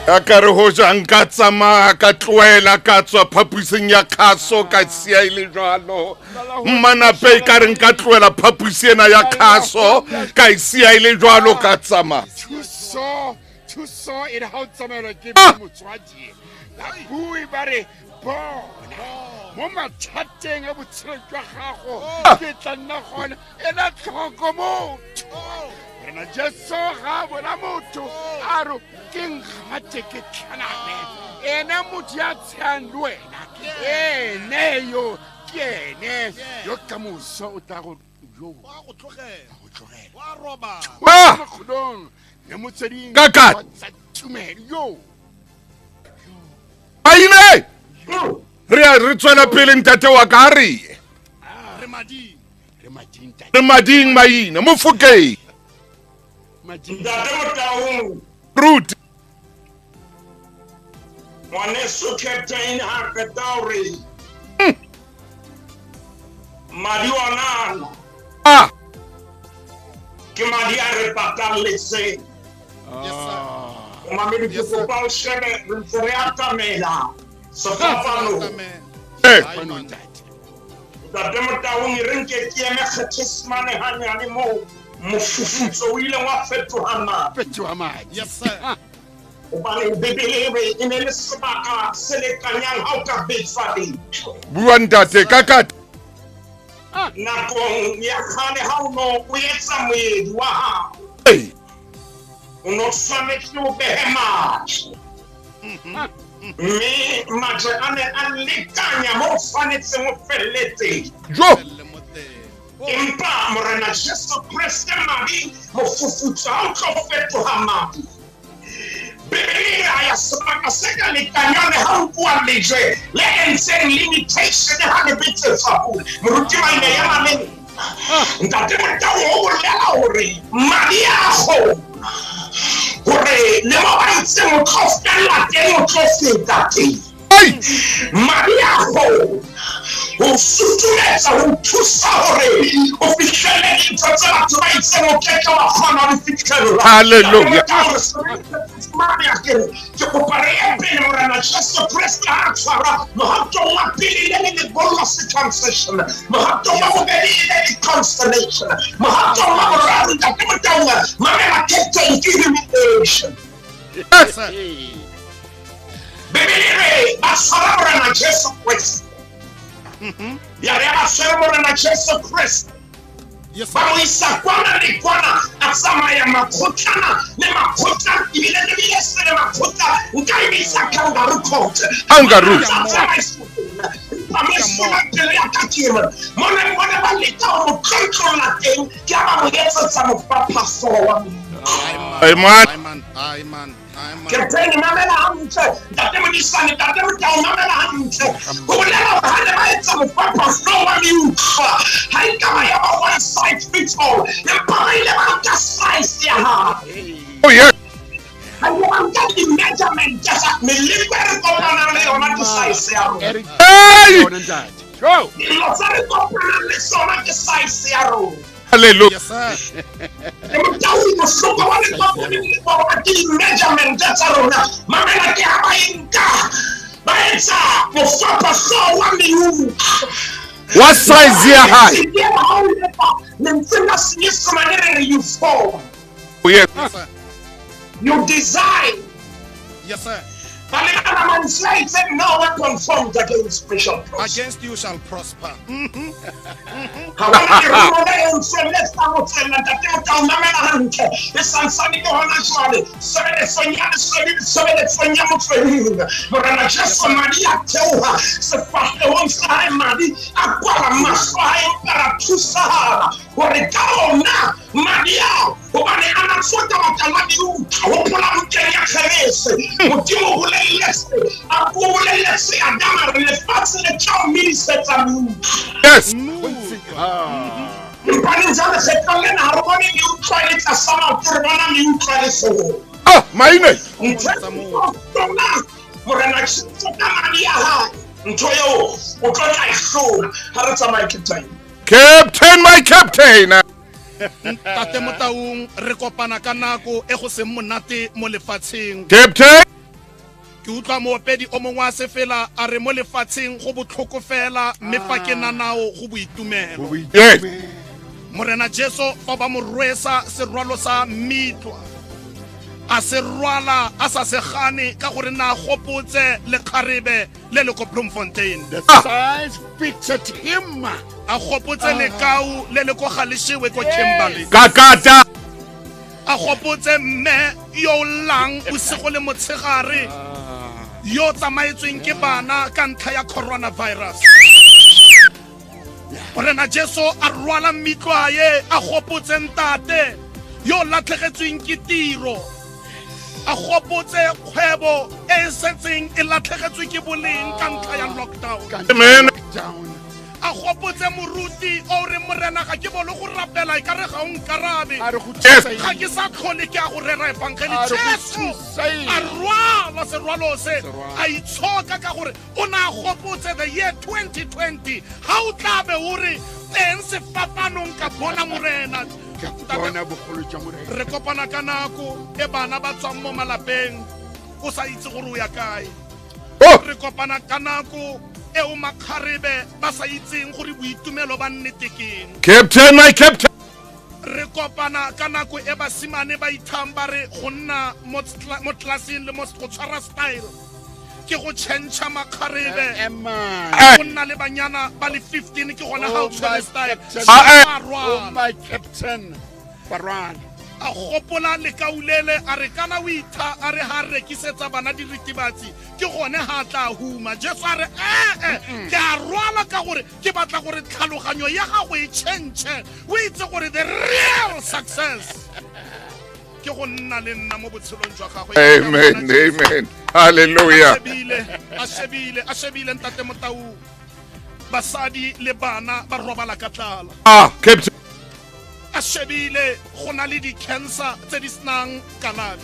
A ka re hoja nka tsamaya ka tlohela ka tswa phapusing ya khaso ka siya e le jwalo. Mmanape e ka re nka tlohela phapusi ena ya khaso ka e siya e le jwalo ka tsamaya. Thuso e re ha o tsamaelwa ke motswadi. Babui ba re bona mo mathateng a botshelo jwa gago ke tla nna gona ela tlhoko motho. Rena Jesu ga bona motho a re ke nkgate ke tlhaname ene motho ya tshehang le wena ene yo ke ene yo ka moso o tla go yo wa go tlogela wa robala makgolong le motsweding Kaka. tsa tumelo yo Aine re a re tswela pele ntate wa ka re re mading re mading maina Mofokeng Ntate Motaung Ruth ngwaneso Captain ha qeta hore madi ona ke madi a re patalletseng. Mamedi ke kopa o shebe re ntse re atamela sefapanong. Ntate Motaung e re nke ke eme Kgethesemane hanyane moo mofufutso o ileng wa fetoha madi. Yes sir. Hobane Bibele e re e ne le sebaka se lekanyang ha o ka betswa letho. Bua ntate kaka. Nakong ya kgale ha o no o etsa moedi wa hao, o no tshwanetse o behe majwe. Mme majwe a ne a lekanya mo o tshwanetseng o felle teng. Empa Morena Jesu Kreste madi mofufutso ha o tlo fetoha madi. Bibele e ya sebaka se ka lekanyang le ha o bua lejwe le entseng limitation ha le betsetswa pula. Moruti Maine ya maleng Ntate Motaung o bolela hore madi a kgona hore le mo ba itseng o tlo fella teng o tlo feta teng. Madi a kgona ho sutumetsa ho thusa hore o fihlelle dintho tse batho ba itseng o ke ke wa kgona ho di fihlella. Hallelujah. Ke kopa re ye pele Morena Jesu Kreste ha a tshwara mohatong wa pele le le lebollo circumcision, mohatong wa bobedi e le le-constellation, mohatong wa boraro Ntate Motaung mamela Captain ke humiliation. Bibele e re ba tshwara Morena Jesu Kreste. Ya re ba tshwere Morena Jesu Kreste ba mo isa kwana le kwana, a tsamaya makgotlana le makgotla ebile le bile se le makgotla nka e bitsa kangaroo court. Kangaroo. Ba mo sola pelo ya ka ke re mone mone ba leka ho mo tlontlolla teng ke ha ba mo etsetsa mofaphahlooho wa Amen. Amen. Captain mamela hantle Ntate Modisane Ntate Motaung mamela hantle ho bolela hore ha ne ba etsa mofaphahlooho wa meutlwa ha e ka ba ya ba one size fits all empa ba ile ba nka size ya hae. Oh yes. Ha ile ba nka di-measurement tsa meleko e re kopanang le yona ke size ya rona. Dilo tse re kopanang le tsona ke size ya rona. Hallelujah. Motaung bohloko ba le kopaneng le bona ke di-measurement tsa rona. Mamela ke ha ba e nka ba etsa mofaphahlooho wa meutlwa wa size ya hae. Lentswe la Senyesemane re re you form. Oh yes. You design. Yes sir. Ba lebala mantswe a itseng, no weapon formed against me shall prosper. Against you shall prosper. Ha hona lerumo le entsweng le tla mo tswella Ntate Motaung mamela hantle e santsane ke hona jwale tshebeletsong ya lesedi le tshebeletsong ya motsweding. Morena Jesu madi a theoha sefahlehong sa hae, madi a kwala mahlo a hae empa ra thusahala hore ka ona madi ao hobane a na tswa ka baka la meutlwa. Hopola bukeng ya Kgerese Modimo o bolelletse a bolelletse Adama re lefatshe le tla o medisetsa meutlwa. Yes. Empa jwale kgetlong lena ha re bone meutlwa e le tlasa maoto, re bona meutlwa le hloohong. Maine. Ntho e Morena Jesu ka madi a hae ntho eo o tlo tla e hlola ha re tsamaye Captain. Captain my captain. Ntate Motaung re kopana ka nako e go seng monate mo lefatsheng. Captain. Ke utlwa moopedi o mongwe a se fela a re mo lefatsheng go botlhoko fela mme fa ke na nao go boitumelo. Yes. Morena Jesu fa ba mo rwesa serwalo sa mitlwa a se rwala a sa se gane ka gore na gopotse lekgarebe le le ko Bloemfontein. The signs pictured him. A gopotse lekau le le ko Galeshewe ko Kimberley. Kakata. A gopotse mme yo o llang bosigo le motshegare yo tsamaetsweng ke bana ka ntlha ya coronavirus. Morena Jesu a rwala mitlwaye a gopotse ntate yo latlhegetsweng ke tiro, a gopotse kgwebo e e setseng e latlhegetswe ke boleng ka ntlha ya lockdown. Amen. A gopotse moruti o re morena ga ke bolo go rapela e ka re ga o nkarabe, ga ke sa tlhole ke a go rera efangeli. Jesu a rwala serwalo se a itshoka ka gore o na gopotse the year 2020 ha o tla be o re teng sefapanong ka bona morena. Re kopana ka nako e bana ba tswang mo malapeng o sa itse gore o ya kae. Re kopana ka nako e o makgarebe ba sa itseng gore boitumelo ba nnete keng. Captain, my captain. Re kopana ka nako e basimane ba ithang ba re go nna mo tlelaseng le mo go tshwara style ke go change makgarebe. Go nna le banyana ba le 15 ke gona ga o tshwere style. Oh my captain, Barwana. A gopola lekaulele a re kana o itha a re ha rekisetsa bana diritibatsi ke gone ha tla huma. Jesu a re ke a rwala ka gore ke batla gore tlhaloganyo ya gago e change, o itse gore the real success ke go nna le nna mo botshelong jwa gagwe. Amen, amen, hallelujah. A shebile ntate Motau, basadi le bana ba robala ka tlala. Captain. A shebile go na le di-cancer tse di senang kalafi.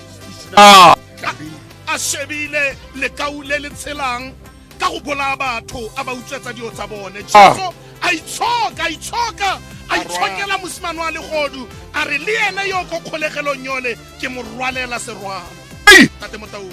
A shebile lekau le le tshelang ka go bolaya batho a ba utswetsa dio tsa bone. Jesu a itshoka a itshokela mosimane wa legodu a re le ene yo ko kgolegelong yole ke mo rwalela serwalo. Tate Motau,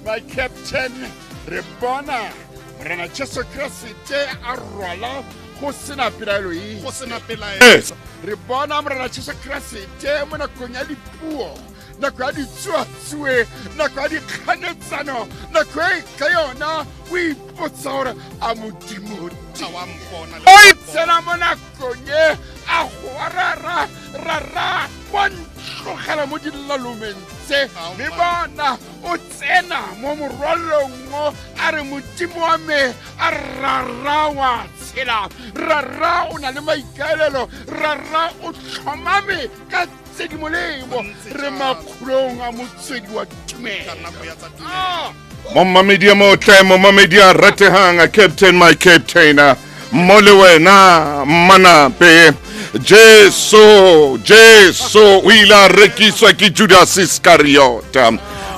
my captain, re bona morena Jesu Kriste a rwala go sena pelaelo e. Go sena pelaelo. Re bona morena Jesu Kriste mo nakong ya dipuo, nako ya ditsuatsue, nako ya dikganetsano, nako e ka yona o ipotsa gore a Modimo wa mpona. O tsena mo nakong e a goa rara rara wa ntlogela mo dilalomeng tse, mme bona o tsena mo morwalong o a re Modimo wa me a rara wa tshela, rara o na le maikaelelo, rara o tlhomame ka tse di molemo, re makgolong a motswedi wa tumelo. Momamedi a motle, momamedi a ratehang, captain my captain, mo le wena mmanape. Jesu o ile a rekiswa ke Judas Iskariota.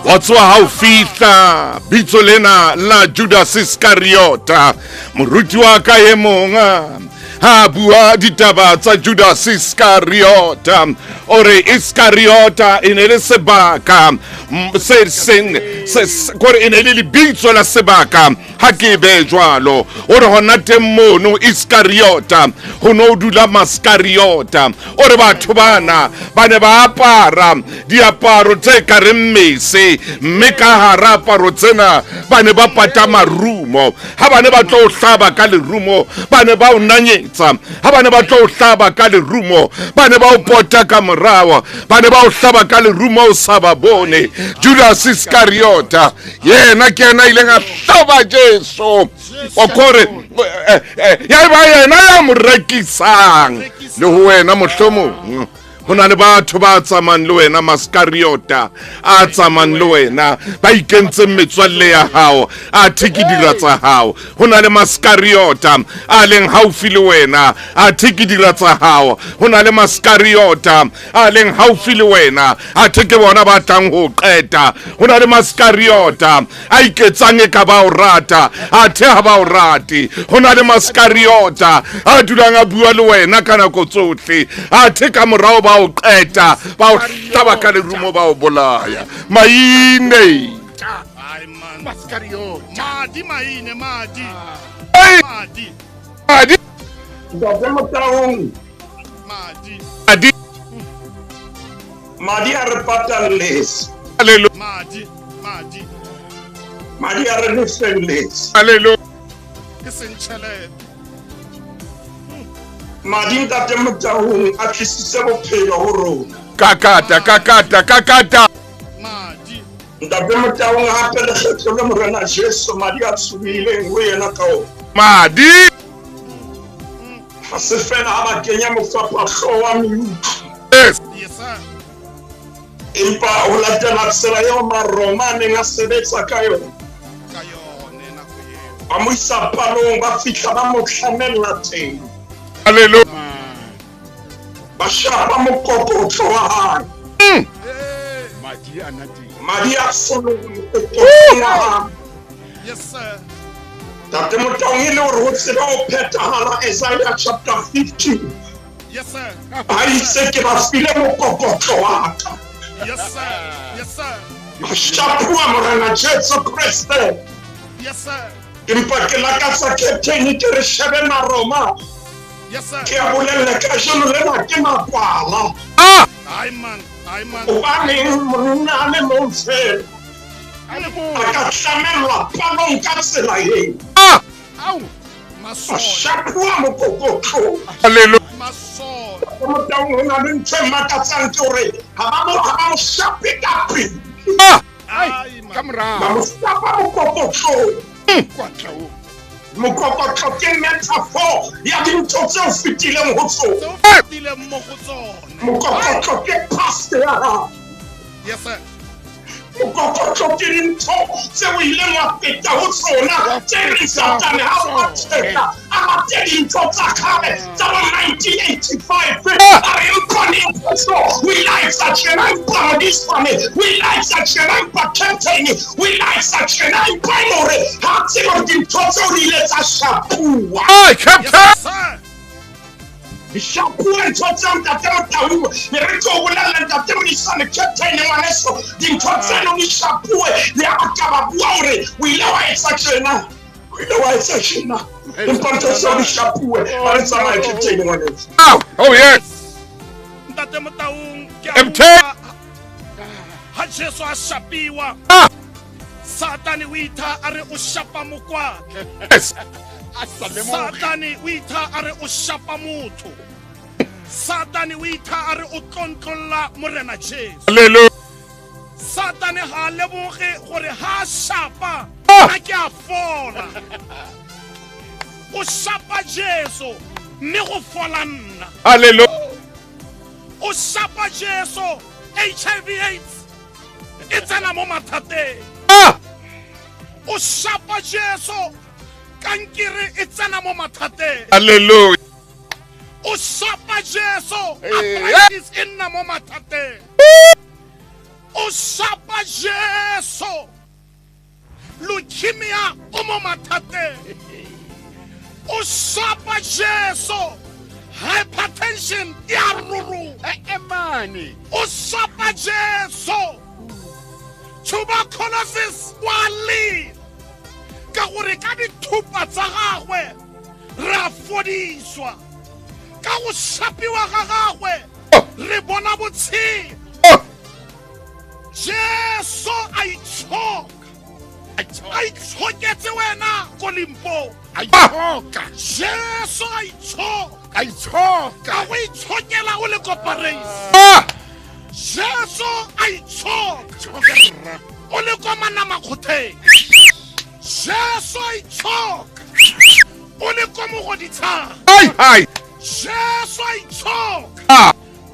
Wa tswa ha o fihla bitso lena la Judas Iskariota, moruti wa ka e mong ha bua ditaba tsa Judas Iskariota, o re Iskariota e ne le sebaka se seng kore e ne le lebitso la sebaka ha ke be jwalo. O re hona teng mono Iskariota ho no dula Maskariota. O re batho bana ba ne ba apara diaparo tse ka reng mese, mme ka hara aparo tsena ba ne ba pata marumo. Ha ba ne ba tlo hlaba ka lerumo ba ne ba o nanyetsa, ha ba ne ba tlo hlaba ka lerumo ba ne ba o pota ka morao, ba ne ba o hlaba ka lerumo o sa ba bone. Judas Iskariota yena ke yena ileng a hlaba Jesu, o kore ya ba yena ya mo rekisang. Le ho wena mohlomong ho na le batho ba tsamayang le wena, Maskariota a tsamayang le wena, ba ikentseng metswalle ya hao, a the ke dira tsa hao. Ho na le Maskariota a leng haufi le wena, a the ke dira tsa hao. Ho na le Maskariota a leng haufi le wena, a the ke bona ba tlang ho qeta. Ho na le Maskariota a iketsang e ka ba o rata, a the ha ba o rate. Ho na le Maskariota a dulang a bua le wena ka nako tsohle, a the ka morao ba o qeta, ba o hlaba ka lerumo, ba o bolaya. Maine. Mascariota. Madi maine madi. Madi. Madi. Ntate Motaung. Madi. Madi. Madi a re patalletse. Hallelujah. Madi. Madi. Madi a re lefelletse. Hallelujah. Ke seng tjhelete. Madi Ntate Motaung a tlisitse bophelo ho rona. Kakata kakata kakata. Madi. Ntate Motaung hape lekgetlo le Morena Jesu madi a tshobileng ho yena ka ona. Madi. Ha se fela ha ba kenya mofapahlooho wa meutlwa. Yes. Yes sir. Empa ho latela tsela eo Maroma a neng a sebetsa ka yona. Ka yone nako eo. Ba mo isa palong, ba fihla ba mo tlamella teng. Hallelujah. Ba shapa mokokotlo wa hae. Madi a na teng. Madi a soloha mokokotlong wa hae. Yes sir. Ntate Motaung e le hore ho tsebe ho phethahala Isaiah chapter 15. Yes sir. A itse ke ba file mokokotlo wa ka. Yes sir. Yes sir. Ba shapuwa Morena Jesu Kreste. Yes sir. Empa ke lakatsa captain ke re shebe Maroma. Yes sir. Ke a bolella kajeno lena ke makwala. Ah! Ai man, ai man. Hobaneng monna a le mong fela a ka tlamellwa palong ka tsela eo? Ah! Au! A shapuwa mokokotlong. Hallelujah. Masole. Motaung ho na le ntho e makatsang ke hore ha ba mo shape ka pele. Ah! Ai Ka man. morao. Ba mo shapa mokokotlong. Kwatla o. Mokokotlo ke metaphor ya dintho tseo fetileng ho tsona. Tseo fetileng mo go tsone. Mokokotlo ke past ya hao. Yes sir. Mokokotlo ke dintho tseo o ileng wa feta ho tsona tse reng Satane ha o a a rate dintho tsa kgale tsa bo 1985. A re empa ne phoso o ile a etsa tjena, empa modisane o ile a etsa tjena, empa captain o ile a etsa tjena, empa e le hore ha tsebe hore dintho tseo di ile tsa shapuwa. Ai captain. Yes sir. Di shapuwe ntho tseo Ntate Motaung. Ne re tlo bolella Ntate Modisane captain ngwaneso dintho tseno di shapuwe. Le ha ka ba bua hore o ile wa etsa tjena, o ile wa etsa tjena, empa ntho tseo di shapuwe. Ha re tsamaye captain ngwaneso. Oh, oh yes. Ntate Motaung ke a MT. utlwa ha Jesu a shapiwa. Ah! Satane o itha a re o shapa mokwatla. Yes. A sa lemoge. Satane o itha a re o shapa motho. Satane o itha a re o tlontlolla Morena Jesu. Hallelujah. Satane ha a leboge gore ha a shapa Ah! a ke a fola. O shapa Jesu mme go fola nna. Hallelujah. O shapa Jesu HIV AIDS e tsena mo mathateng. Ah! O shapa Jesu kankere e tsena mo mathateng. Hallelujah. O shapa Jesu Eh, arthritis e nna mo mathateng. O shapa Jesu leukemia o mo mathateng. O shapa Jesu hypertension e a ruruha. E mane. O shapa Jesu tuberculosis wa lela ka gore ka dithupa tsa gagwe re a fodiswa. Ka go shapiwa ga gagwe re bona botshelo. Oh! Jesu a itshoka, a itshoketse wena ko Limpopo. A itshoka. Jesu a itshoka, A itshoka. ka go itshokela o le ko Paris. Ah! Jesu a itshoka Tshoka rra. o le ko Manamakgotheng. Jesu a itshoka o le ko Mogoditshane. Ai ai. Jesu a itshoka Ah!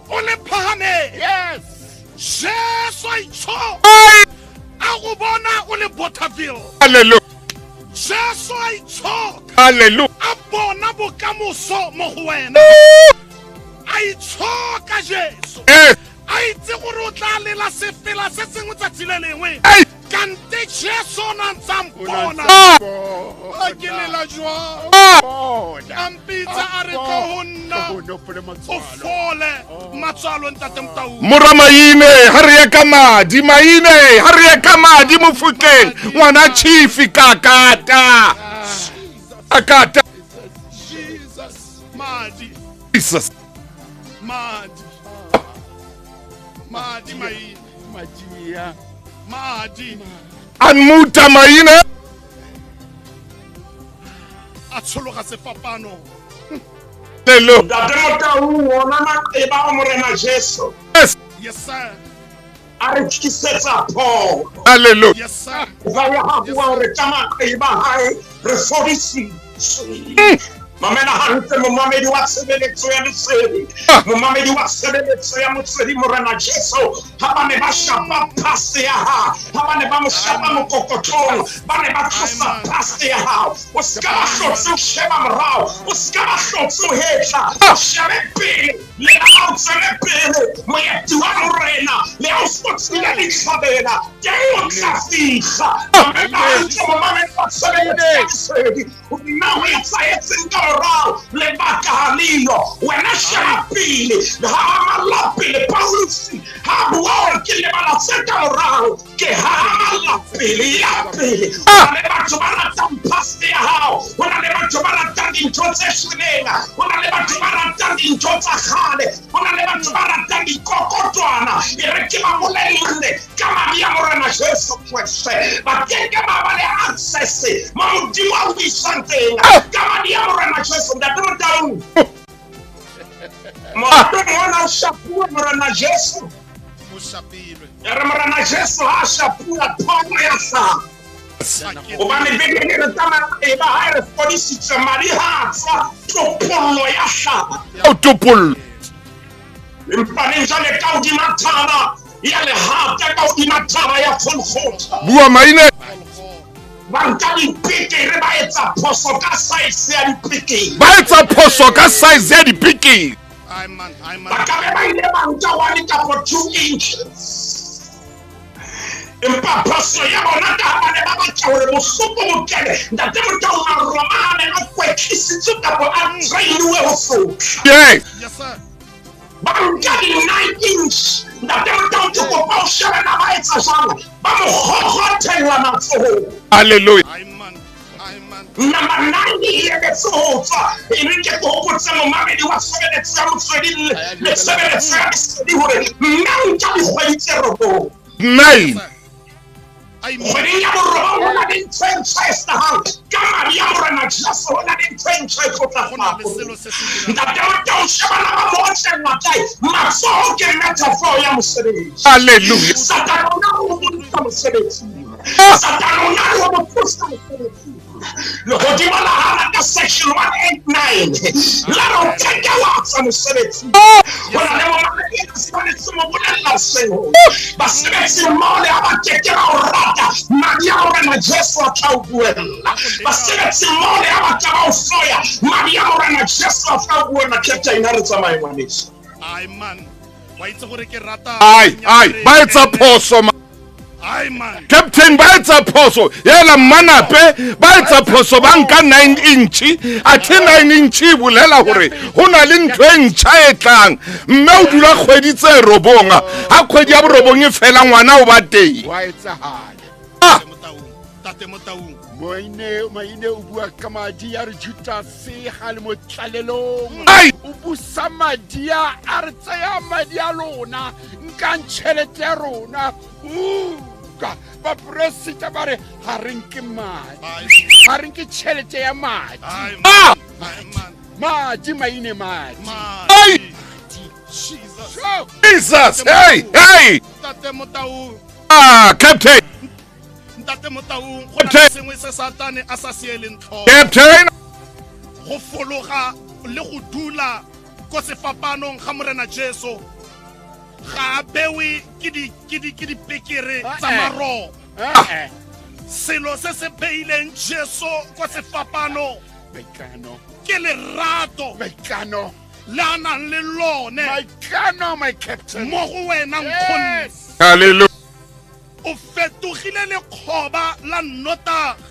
o le phahameng. Yes. Jesu a itshoka Ai! a go bona o le Bothaville. Hallelujah. Jesu a itshoka Hallelujah. a bona bokamoso mo go wena. A itshoka Jesu Yes. a itse gore o tla lela sefela se sengwe tsatsi le lengwe Ai! ka Kante Jesu o na ntsa mpona. A ke lela jwang? A mpitsa a re tlo ho nna. O fole matswalo ntate Motau. Mora Maine ha re ye ka madi, Maine ha re ye ka madi Mofokeng, ngwana chief kakata. Akata. Jesus madi. Jesus. Madi. Madi Maine. Madia. Madi. Anmuta Maine. A tshologa sefapano. Lelo. Ntate Motau ona maqeba a Morena Jesu. Yes. Yes sir. A re tlisetsa pholo. Hallelujah. Yes sir. Ba ya ha bua hore ka maqeba hae re fodisitswe. Mamela hantle momamedi wa tshebeletso ya lesedi, momamedi wa tshebeletso ya motswedi Morena Jesu, ha ba ne ba shapa phase ya hao, ha ba ne ba mo shapa mokokotlong, ba ne ba tlosa phase ya hao. O ska ba hlotse o sheba morao, o ska ba hlotse o hetla, o shebe pele, le ha o tswele pele, moeti wa Morena, le ha o fotsile ditlhabela, teng o tla fihla. Mamela hantle momamedi wa tshebeletso ya lesedi, nna ho etsahetseng ka morao lebaka ha leyo. Wena sheba pele, hahamalla pele. Paulus ha bua hore ke lebala tse ka morao, ke hahamalla pele, ya pele. Ho na le batho ba ratang past ya hao, ho na le batho ba ratang dintho tse shweleng, ho na le batho ba ratang dintho tsa kgale, ho na le batho ba ratang dikokotwana. E re ke ba bolelle ka madi a Morena Jesu Kreste, ba keke ba ba le access mo Modimo a o isang teng ka madi a Morena Jesu. Ntate Motau, moratong ona o shapuwe Morena Jesu. O shapilwe. Ya re Morena Jesu ha a shapuwa pholo ya hlaha. Hobane Bibele re ka maqeba ha e re fodisitswe, madi ha a tswa, topollo ya hlaha. O topollo. Empa jwale ka hodima thaba ya lehata, ka hodima thaba ya Golgotha. Bua Maine. Ba nka dipekere, ba etsa phoso ka size ya dipekere. Ba etsa phoso ka size ya dipekere. Ba ka be ba ile ba nka 1 kapa 2 inches. Empa phoso ya bona ka ha ba ne ba batla hore bohloko bo kene. Ntate Motau, Maroma a ne a kwetlisitswe kapa a trainiwe ho sotla. Yes. Yes sir. Ba nka di-9 inch. Ntate Motau, ke kopa o shebe na ba etsa jwang. Ba mo kgokgothella matsohong. Hallelujah. Number 9 e emetse ho tswa. E re ke hopotse momamedi wa tshebeletso ya motswedi le tshebeletso ya lesedi hore nna nka dikgwedi tse 9. 9. Kgweding ya borobong ho na le ntho e ntjha e hlahang ka madi a Morena Jesu, ho na le ntho e ntjha e tlo tla hlaha. Ntate Motau, shebana ba mo otlellwa kae? Matsoho ke metaphor ya mosebetsi. Hallelujah. Satane o na le ho bontsha mosebetsing. Satane o na le ho mo tlosa mosebetsing. Lehodimo la hana ka section 189 la re o keke wa tswa mosebetsing. Ho na le momamedi a tshwanetse mo bolella hoseng hona. Basebetsi mmoho le ha ba keke ba o rata, madi a Morena Jesu a tla o buella. Basebetsi mmoho le ha ba tla ba o hloya, madi a Morena Jesu a tla o buella. Captain, ha re tsamaye ngwaneso. Ai man, wa itse gore ke rata. Ai, ai, ba etsa phoso. Ai man. Captain, ba etsa phoso. Yela mmanape, ba etsa phoso ba nka 9 inch. Athe 9 inch e bolela hore ho na le ntho e ntjha e tlang. Mme o dula kgwedi tse 9. Ha kgwedi ya borobong e fela, ngwana o ba teng. Wa etsahala. Tate Motau. Maine o bua ka madi a re Judas ha le mo tlalelong. O busa madi a re tsaya madi a lona, nkang tjhelete ya rona. Ba president ba re ha re nke madi, ha re nke tjhelete ya madi. Madi Maine, madi. Ai. Jesus. Hey, hey. Tate Motau. Ah, Captain. Ntate Motau, go na le sengwe se Satane a sa sieleng tlhoko. Captain. Go fologa le go dula ko sefapanong ga Morena Jesu ga a bewe ke dipekere tsa maroba. Selo se se beileng Jesu ko sefapano ke lerato le a nang le lone. Maikano, my captain. Mo go wena nkgonne. Hallelujah. O fetogile fetogile lekgoba la nnotagi.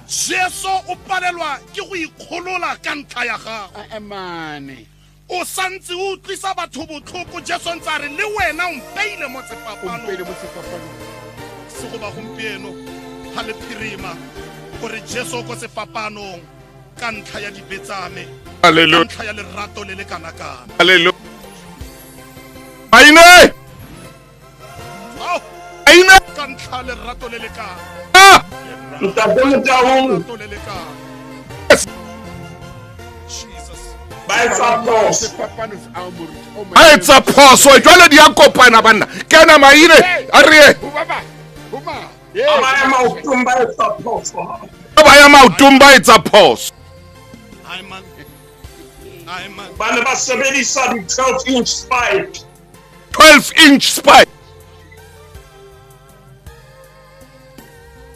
Jesu o palelwa ke go ikgolola ka ntlha ya gago. O santse o utlwisa batho botlhoko, Jesu ntse a re le wena o mpeile mo sefapanong. Se go ba gompieno ga le phirima gore Jesu ko sefapanong ka ntlha ya dibe tsa me, ka ntlha ya lerato le le kana-kana. Hallelujah. Aine! Aine! Ka ntlha lerato le le kana. Ntate Motaung. Lerato le le kana. Jesus. Ba etsa phoso. Ba etsa phoso, jwale di a kopana banna. Kena Maine, a re ye. Ba ya maotong ba etsa phoso. Ba ya maotong ba etsa phoso. Ba ne ba sebedisa di 12-inch spike. 12-inch spike.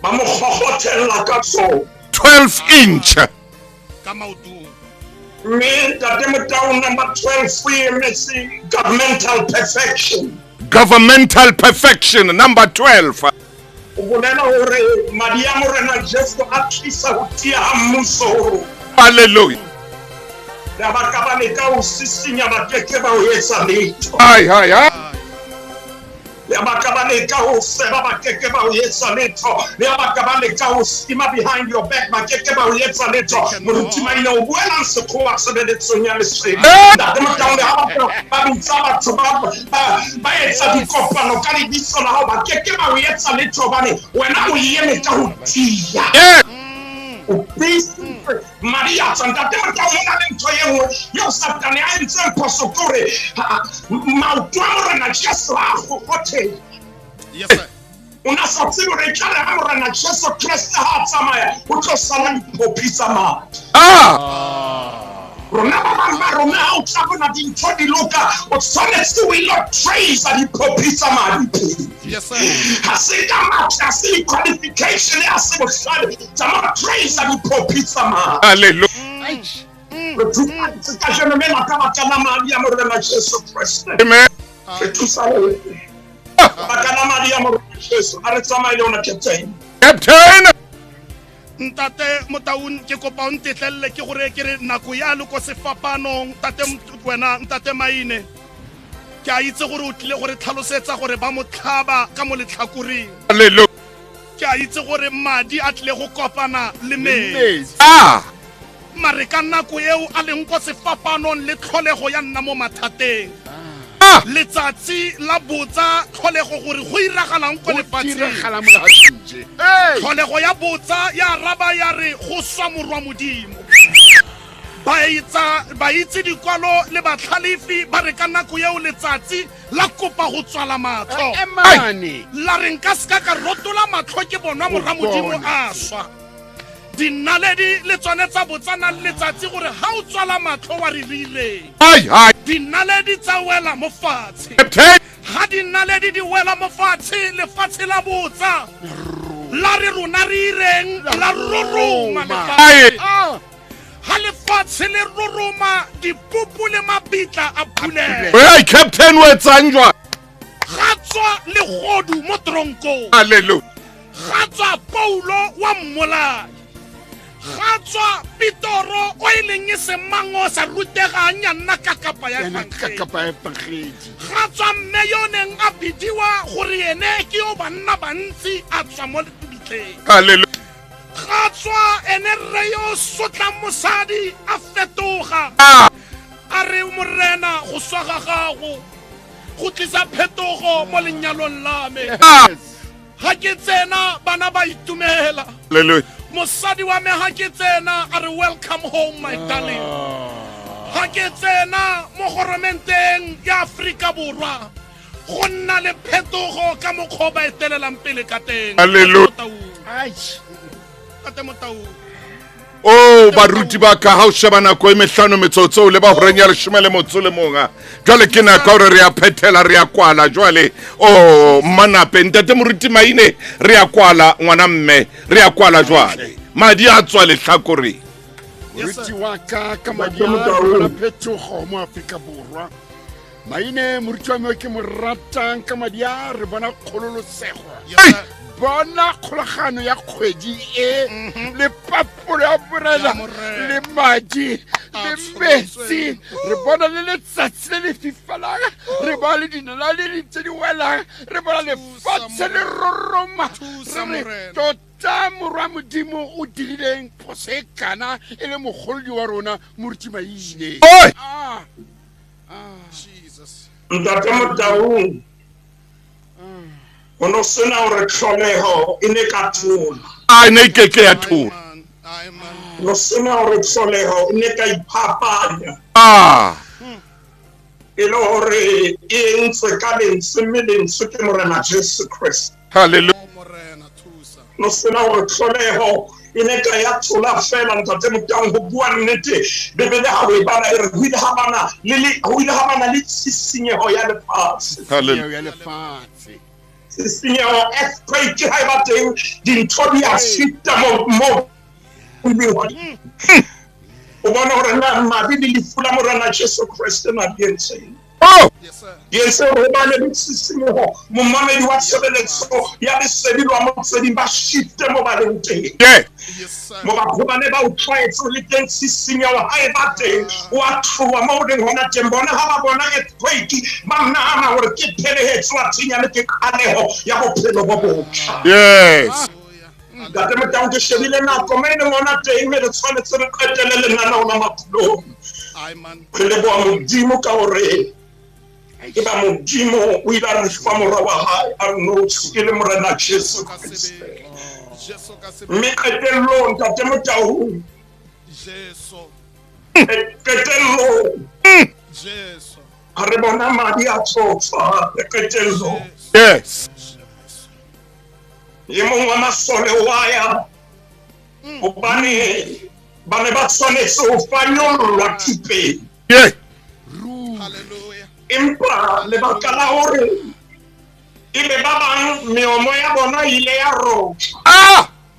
Ba mo kgokgothella ka tsona. 12-inch. Ka maotong. Mme Ntate Motaung, number 12 e emetse governmental perfection. Governmental perfection, number 12. O bolela hore madi a Morena Jesu a tlisa ho tiya ha mmuso ho rona. Hallelujah. Le ba ka ba leka ho sisinya, ba keke ba ho etsa letho. Ai, ai, ai. Le ba ka ba leka ho seba, ba keke ba ho etsa letho. Le ba ka ba leka ho schema behind your back, ba keke ba ho etsa letho. Moruti Maine o buelang sekgowa tshebeletsong ya lesedi. Ntate Motaung, le ha ba bitsa batho ba etsa dikopano ka lebitso la hao, ba keke ba ho etsa letho hobane wena o eme ka ho tiya. O tiisitse madi a tswa. Ntate Motaung, ho na le ntho e nngwe eo Satane a entseng phoso ke hore maoto a Morena Jesu a kgokgothela. Yes sir. O na sa tsebe hore etlare ha Morena Jesu Kreste ha a tsamaya, o tlo sala diphophi tsa madi. Rona ba bang ba rona ha o tla bona dintho di loka, o tshwanetse o ilo trace diphophi tsa madi pele. Yes sir. Ha se ka matla, ha se di-qualification, ha se bohlale, tsamaya trace diphophi tsa madi. Hallelujah. Re thusa kajeno mena ka baka la madi a Morena Jesu Kreste. Amen. Re thusa ho baka la madi a Morena Jesu. A re tsamaye le ona, Captain. Captain. Ntate Motaung, ke kopa o ntetlelle ke gore ke re nako ya le ko sefapanong. Ntate wena, Ntate Maine, ke a itse gore o tlile gore tlhalosetsa gore ba mo tlhaba ka mo letlhakoreng. Hallelujah. Ke a itse gore madi a tlile go kopana le metsi. Mare ka nako eo a leng ko sefapanong le tlholego ya nna mo mathateng. Letsatsi la botsa tlholego gore go iragalang ko lefatsheng. Tlholego ya botsa ya araba ya re go swa morwa Modimo. Ba itse dikwalo le batlhalefi ba re ka nako eo letsatsi la kopa go tswala matlho. La re nka seka ka rotola matlho ke bonwa morwa Modimo a swa. Dinaledi le tsone tsa botsana le letsatsi gore ha o tswala matlho wa re rileng. Dinaledi tsa wela mo fatshe. Ha dinaledi di wela mo fatshe, lefatshe la botsa. La re rona re ireng, la roroma lefatshe. Ha lefatshe le roroma, dipupu le mabitla a phulela. Hey, Captain, o etsang jwang? Ga tswa legodu mo tronkong. Hallelujah. Ga tswa Paulo wa mmolai. Ga tswa Pitoro o e leng e semang o sa rutegang ya nna kakapa ya efangedi. Ga tswa mme yo neng a bidiwa gore ene ke yo banna bantsi a tswa mo lebitleng. Hallelujah. Ga tswa ene rre yo sotlang mosadi a fetoga. A re Morena go swa ga gago go tlisa phetogo mo lenyalong la me. Ha ke tsena bana ba itumela. Hallelujah. Mosadi wa me ha ke tsena a re welcome home my darling. Ha ke tsena mo goromenteng ya Afrika Borwa go nna le phetogo ka mokgwa ba etelelang pele ka teng. Hallelujah. Tate Motaung. Oh, baruti ba ka ha o sheba nako e mehlano metsotso le ba horeng ya 11. Jwale ke nako hore re a phethela, re a kwala jwale. Oh, mmanape Ntate Moruti Maine, re a kwala ngwana mme, re a kwala jwale. Madi a tswa lehlakoreng. Moruti wa ka ka madi a phetogo mo Afrika Borwa. Maine moruti wa me ke mo ratang ka madi a re bona kgololosego. Bona kgolagano ya kgwedi e le papolo ya morena le madi le metsi, re bona le letsatsi le le fifalang, re bona le dinaledi tse di welang, re bona lefatshe le roroma. Re re tota morwa Modimo o dirileng phoso e kana e le mogolodi wa rona moruti Maine. Ntate Motaung, o no sena hore tlholeho e ne ka thola. A ne ke ke ya thola. No sena hore tlholeho e ne ka iphapanya. E le hore e entswe ka lentswe, mme lentswe ke Morena Jesu Kreste. Hallelujah. No sena hore tlholeho e ne ka ya thola fela. Ntate Motaung, ho bua nnete, Bibele ha o e bala e re ho ile ha bana le tshisinyeho ya lefatshe. Hallelujah. Ya lefatshe. Tshisinyeho, earthquake ha e ba teng, dintho di a shifta mo o bona hore na madi le lefu la Morena Jesu Kreste na di entseng. Di entse hore ho bane le tshisinyeho, momamedi wa tshebeletso ya lesedi lwa motseding ba shifte mo ba leng teng. Mo batho ba ne ba o tlwaetse le teng tshisinyeho ha e ba teng, o a tloha mo o leng hona teng. Bona ha ba bona earthquake ba nahana hore ke phelehetso a thinyane, ke qaleho ya bophelo bo botjha. Yes. Ntate Motaung, ke shebile nako me e leng hona teng, mme re tshwanetse re qetele lenaneo la maphulong. Re leboha Modimo ka hore e ba Modimo o ile a re fa mora wa hae a nnotshi e le Morena Jesu Kreste. Mme qetellong, Ntate Motaung, qetellong ha re bona madi a tsotswa qetellong. Yes. E mong wa masole wa ya hobane ba ne ba tshwanetse ho fanyollwa thupeng. Empa lebaka la hore ebe ba bang meomo ya bona ile ya rotjwa.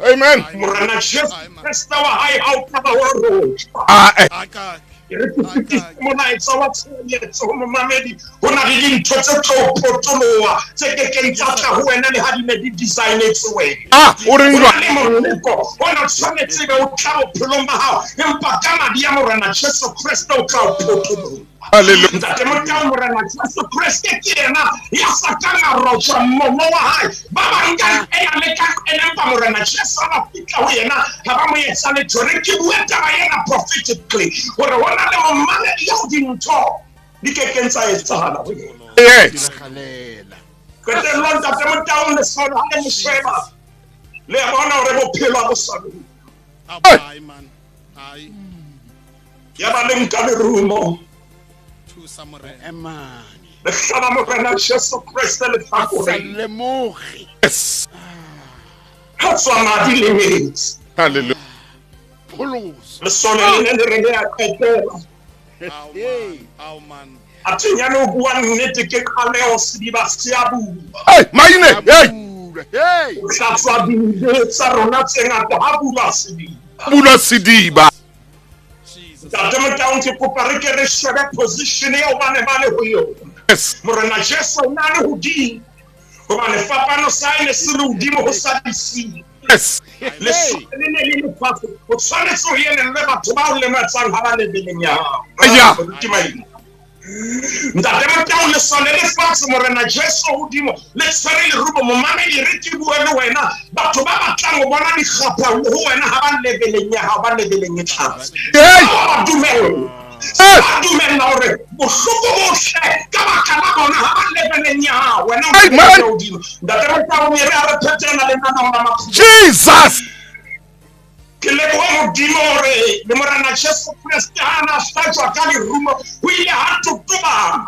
Amen. Morena Jesu Kreste wa hae ha o ka ba wa rotjwa. Re ke fetisa molaetsa wa tshireletso ho momamedi. Ho na le dintho tse tlo potoloha tse kekeng tsa tla ho wena le ha di ne di designetswe wena. O reng jwang? Ho na le moleko ona tshwanetse be o tla bophelong ba hao, empa ka madi a Morena Jesu Kreste o tla o potoloha. Hallelujah. Ntate Motaung, Morena Jesu Kreste ke yena ya sa kang a rotjwa mmomo wa hae. Ba bang ka ena le ka ena, empa Morena Jesu ha ba fihla ho yena ha ba mo etsa letho. Re ke bue taba ena prophetically hore ho na le momamedi eo dintho di kekeng tsa etsahala ho yena. Yes. Qetellong, Ntate Motaung, lesole ha le mo sheba le a bona hore bophelo ha bo sa loka. Ya ba le nka lerumo, le hlaba Morena Jesu Kreste lehlakoreng. Yes. Ha tswa madi le metsi. Hallelujah. Lesole le ne le re le a qetela. A thinyane o bua nnete, ke qaleho sediba se a bula. Hey, Maine, hey. O hlatswa dibe tsa rona tse ngata ha bulwa sediba. Bulwa sediba. Ntate Motaung, ke kopa re ke re shebe position eo ba ne ba le ho yona. Yes. Morena Jesu o na le hodimo, hobane fapano sa hae ne se le hodimo ho sa disiu. Yes. Lesole le ne le le fatshe. O tshwanetse o elellwe batho ba o lematsang ha ba lebeleng ya hao. Ya. Ntate Motaung, lesole le fatshe, Morena Jesu hodimo, le tshwere lerumo. Momamedi, re ke bue le wena, batho ba batlang ho bona dikgapha ho wena ha ba lebeleng ya hao, ba lebeleng e tlase. Ba dumella. Ba dumella hore bohloko bohle ka baka la bona ha ba lebeleng ya hao, wena o lebeleng hodimo. Ntate Motaung, re a re phetela lenaneo la maphelo. Jesus. Ke leboha Modimo hore le Morena Jesu Kreste ha na hlajwa ka lerumo, ho ile ha totobala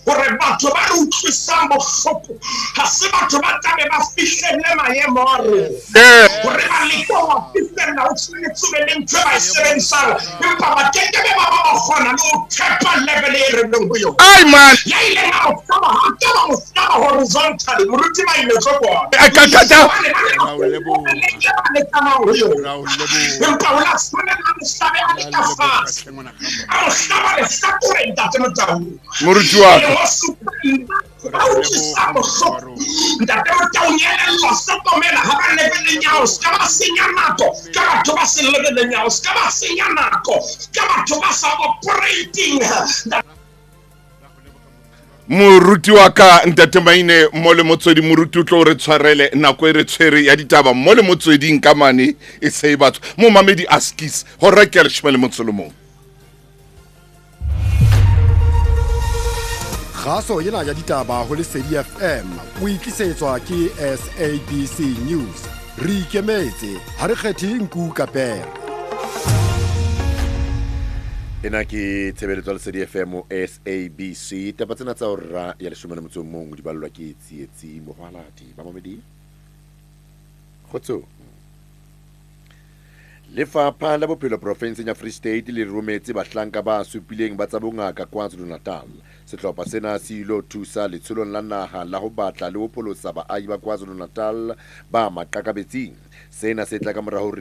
hore batho ba re utlwisang bohloko ha se batho ba tlabe ba fihlelle maemo a rona. Hore ba leke ho a fihlella, ho tshwanetse ho be le ntho e ba e sebedisang, empa ba kekebe ba ba ba kgona le ho thepa level e re leng ho yona. Amen. Ya ileng a mo hlaba, ha ka ba mo hlaba horizontally, moruti ba ile tlo bona. Ka. Ba lekanang ho yona. Empa o la tshwanela a mo hlabe a le ka fatshe. A mo hlaba lehlakoreng, Ntate Motaung. Moruti wa ka. E ho supa ba utlwisa bohloko. Ntate Motaung, elellwa, hlokomela ha ba lebeleng ya hao, se ka ba senya nako ka batho ba se lebeleng ya hao, se ka ba senya nako ka batho ba sa operating. Moruti wa ka Ntate Maine mo le motswedi, moruti o tlo re tshwarele nako e re tshwere ya ditaba mo le motsweding ka mane e se e batho momamedi a skis hora ke ya 11. Kgaso ena ya ditaba ho Lesedi FM o itlisetswa ke SABC News. Re ikemetse, ha re kgethe nku ka pere. Ena ke tshebeletso ya Lesedi FM SABC. Taba tsena tsa hora ya 11 di ballwa ke Tsietsi Mohwaladi. Bamamedi, kgotso. Lefapha la Bophelo profenseng ya Free State le rometse bahlanka ba supileng ba tsa bongaka KwaZulu-Natal. Sehlopha sena se ilo thusa letsholong la naha la ho batla le ho pholosa baahi ba KwaZulu-Natal ba maqakabetsing. Sena se tla ka mora hore